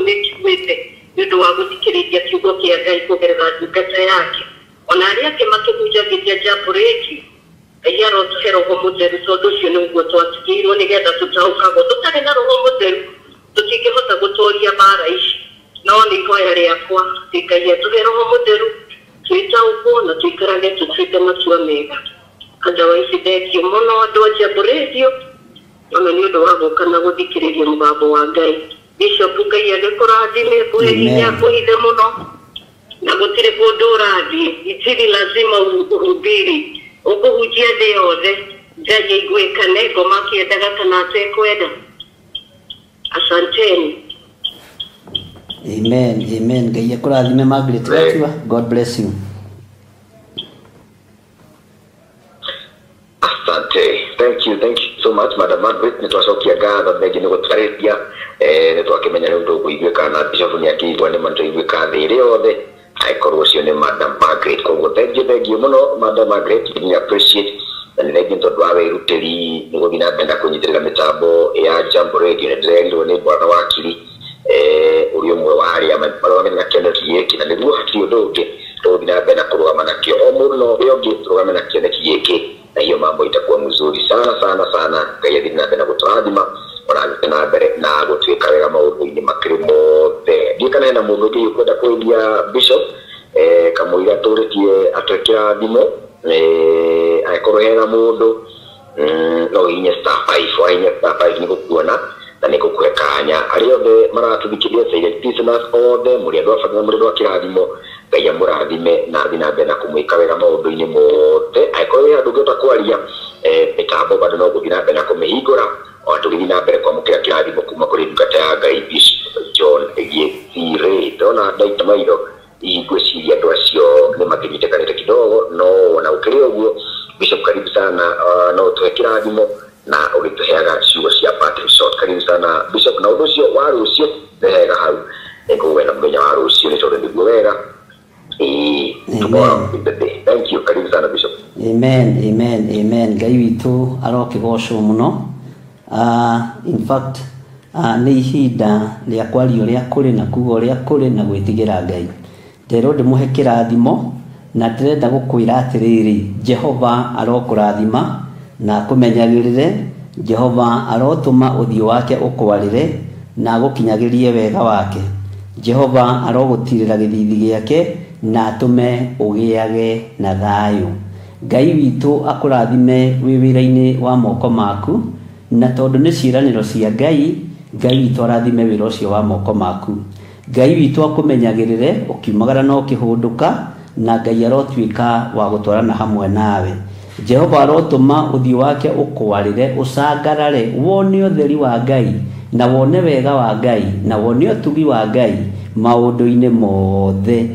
nĩ njiguĩte nĩ ũndũ wa gũthikĩrĩria kiugo kĩa Ngai kũgerera ndungata yake ona arĩa angĩ makĩhunjagĩria Jambo Radio. Ngai arotũhe Roho Mũtheru, tondũ ũcio nĩguo twatigĩirwo nĩgetha tũtaũkagwo. Tũtarĩ na Roho Mũtheru tũtingĩhota gũtoria mbara ici, no nĩ ihoya rĩakwa atĩ Ngai atũhe Roho Mũtheru, twĩtaũkwo na tũikarage tũtuĩte matua mega. Otherwise, thengio mũno andũ a Jambo Radio ona nĩ ũndũ wa gũka na gũthikĩrĩria mũgambo wa Ngai. Bishop, Ngai agĩkũrathime, kũhe hinya, kũhithe mũno, na gũtirĩ kũndũ ũrathiĩ. Injili lazima ũhubiri, ũkũhunjia thĩ yothe, Ngai aiguĩkane, ngoma akĩendaga kana atekwenda. Asanteni. Amen, amen. Ngai akũrathime, Margaret Gatua. God bless you. Asante. Thank you, thank you so much, Madam Margaret. Nĩ twacokia ngatho, thengi nĩ gũtwarĩria. Nĩ twakĩmenya rĩu ndũkũiguĩka na Bishop nĩ akĩigua, nĩ ma nĩtwaiguĩka thĩ ĩrĩ yothe angĩkorwo ũcio nĩ Madam Margaret. Koguo thengiũ, thengiũ mũno, Madam Margaret, we appreciate, na nĩ thengiũ tondũ wa wĩrutĩri nĩ gũthiĩ na mbere na kũnyitĩrĩra mĩtambo ya Jambo Radio. Nĩ ndĩrerirwo nĩ bwana wakiri ũrĩa ũmwe wa arĩa marũgamĩte na kĩoneki gĩkĩ, na nĩguo hatirĩ ũndũ ũngĩ tũgũthiĩ na mbere na kũrũgama nakĩo, o mũndũ na ũrĩa ũngĩ tũrũgame na kĩoneki gĩkĩ, na hiyo mambo itakuwa mzuri sana sana sana. Ngai athiĩ na mbere na gũtũrathima, ona athiĩ na mbere na gũtuĩka wega maũndũ-inĩ makĩrĩ mothe. Ndiũĩ kana hena mũndũ ũngĩ ũkwenda kwendia Bishop kamũira tũrĩtie atwĩkĩra thimũ. Angĩkorwo hena mũndũ, no ũhihinye *5. Wahihinya *5 nĩ gũkuona na nĩ gũkũhe kanya. Arĩa othe maratũthikĩrĩria, silent listeners othe, mũrĩ andũ a bata na mũrĩ andũ a kĩrathimo. Ngai amũrathime na athiĩ na mbere na kũmwĩka wega maũndũ-inĩ mothe. Angĩkorwo wĩ handũ ũngĩhota kwaria, mĩtambo bado no gũthiĩ na mbere na kũmĩhingũra ona tũgĩthiĩ na mbere kwamũkĩra kĩrathimo kuma kũrĩ ndungata ya Ngai, Bishop John Gĩthirĩ. Ndona ndaita maitho, hihi ngwĩciria andũ acio nĩ makĩnyitĩkanĩte kidogo, no ona gũkĩrĩ ũguo, Bishop, karibu sana. No ũtũhe kĩrathimo na ũgĩtũheaga ciugo cia parting shot. Karibu sana, Bishop, na ũndũ ũcio wa rũciũ nĩ hega hau nĩngũgwetha mũthenya wa rũciũ. Rũciũ nĩ tondũ nĩguo wega. Tomorrow is the day. Thank you. Karibu sana Bishop. Amen, amen, amen. Ngai witũ arokĩgocwo mũno. In fact, nĩ ihinda rĩa kwaria ũrĩa kũrĩ na kuga ũrĩa kũrĩ na gwĩtigĩra Ngai. Nderwo ndĩmũhe kĩrathimo na ndĩrenda gũkwĩra atĩrĩrĩ, Jehova arokũrathima na akũmenyagĩrĩre. Jehova arotũma ũthiũ wake ũkwarĩre na agũkinyagĩrie wega wake. Jehova arogũtirĩra gĩthithi gĩake na atũme ũgĩage na thayũ. Ngai witũ akũrathime wĩ wĩra-inĩ wa moko maku, na tondũ nĩ ciĩranĩro cia Ngai, Ngai witũ arathime wĩra ũcio wa moko maku. Ngai witũ akũmenyagĩrĩre ũkiumagara na ũkĩhũndũka, na Ngai arotuĩka wa gũtwarana hamwe nawe. Jehova arotũma ũthiũ wake ũkwarĩre, ũcangarare, wone ũtheri wa Ngai, na wone wega wa Ngai, na wone ũtugi wa Ngai maũndũ-inĩ mothe.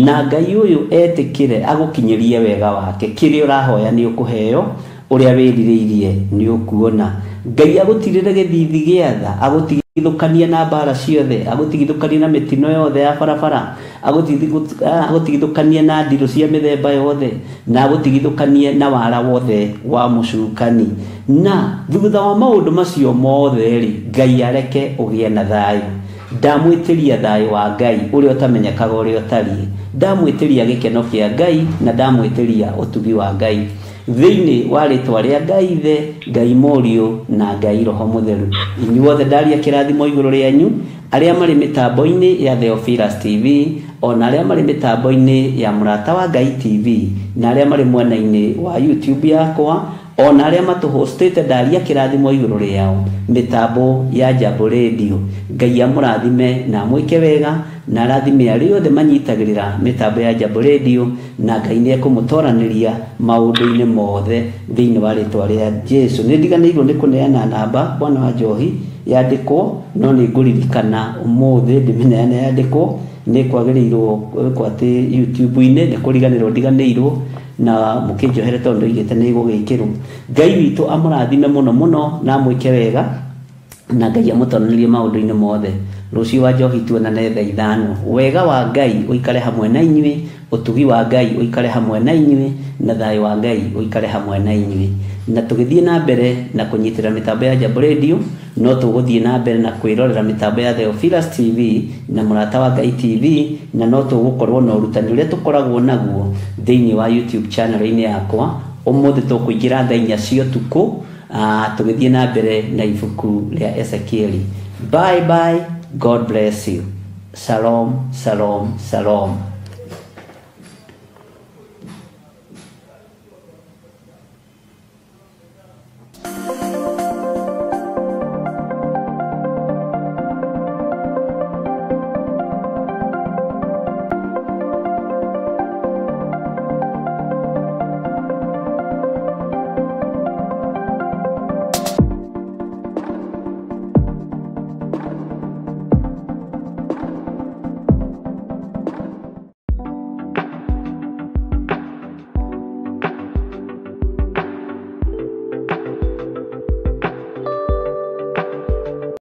Na Ngai ũyũ etĩkĩre agũkinyĩrie wega wake. Kĩrĩa ũrahoya nĩ ũkũheo, ũrĩa wĩrirĩirie nĩ ũkuona. Ngai agũtirĩre gĩthithi gĩa tha, agũtigithũkanie na mbara ciothe, agũtigithũkanie na mĩtino yothe ya barabara, agũtigithũkanie na ndirũ cia mĩthemba yothe, na agũtigithũkanie na wara wothe wa mũcukani. Na thutha wa maũndũ macio mothe rĩ, Ngai areke ũgĩe na thayũ. Ndamwĩtĩria thayũ wa Ngai ũrĩa ũtamenyekaga ũrĩa ũtariĩ. Ndamwĩtĩria gĩkeno kĩa Ngai na ndamwĩtĩria ũtugi wa Ngai thĩinĩ wa rĩtwa rĩa Ngai Ithe, Ngai Mũriũ na Ngai Roho Mũtheru. Inyuothe ndaria kĩrathimo igũrũ rĩanyu, arĩa marĩ mĩtambo-inĩ ya Theophilus TV, ona arĩa marĩ mĩtambo-inĩ ya Mũrata wa Ngai TV, na arĩa marĩ mwena-inĩ wa YouTube yakwa, ona arĩa matũhostĩte, ndaria kĩrathimo igũrũ rĩao mĩtambo ya Jambo Radio. Ngai amũrathime na amwĩke wega, na arathime arĩa othe manyitagĩrĩra mĩtambo ya Jambo Radio, na Ngai nĩ ekũmũtoranĩria maũndũ-inĩ mothe thĩinĩ wa rĩtwa rĩa Jesu. Nĩ ndiganĩirwo nĩ kũneana namba bwana wa Njohi yandĩkwo, no nĩ ngũririkana ũmũthĩ ndĩmĩneane yandĩkwo. Nĩ kwagĩrĩirwo gwĩkwo atĩ YouTube-inĩ nĩ kũriganĩrwo ndiganĩirwo, na mũkĩnjohere tondũ ndoigĩte nĩ igũgĩkĩrwo. Ngai witũ amũrathime mũno mũno na amwĩke wega, na Ngai amũtoranĩrie maũndũ-inĩ mothe. Rũciũ wa Njohi tuonane thaa 5. Wega wa Ngai ũikare hamwe na inyuĩ, ũtugi wa Ngai ũikare hamwe na inyuĩ, na thayũ wa Ngai ũikare hamwe na inyuĩ. Na tũgĩthiĩ na mbere na kũnyitĩra mĩtambo ya Jambo Radio, no tũgũthiĩ na mbere na kwĩrorera mĩtambo ya Theophilus TV na Mũrata wa Ngai TV, na no tũgũkorwo na ũrutani ũrĩa tũkoragwo naguo thĩinĩ wa YouTube channel-inĩ yakwa. Ũmũthĩ tũkũingĩra thaa 4 cia ũtukũ, tũgĩthiĩ na mbere na ibuku rĩa Ezekieli. Bye bye, God bless you. Shalom, shalom, shalom.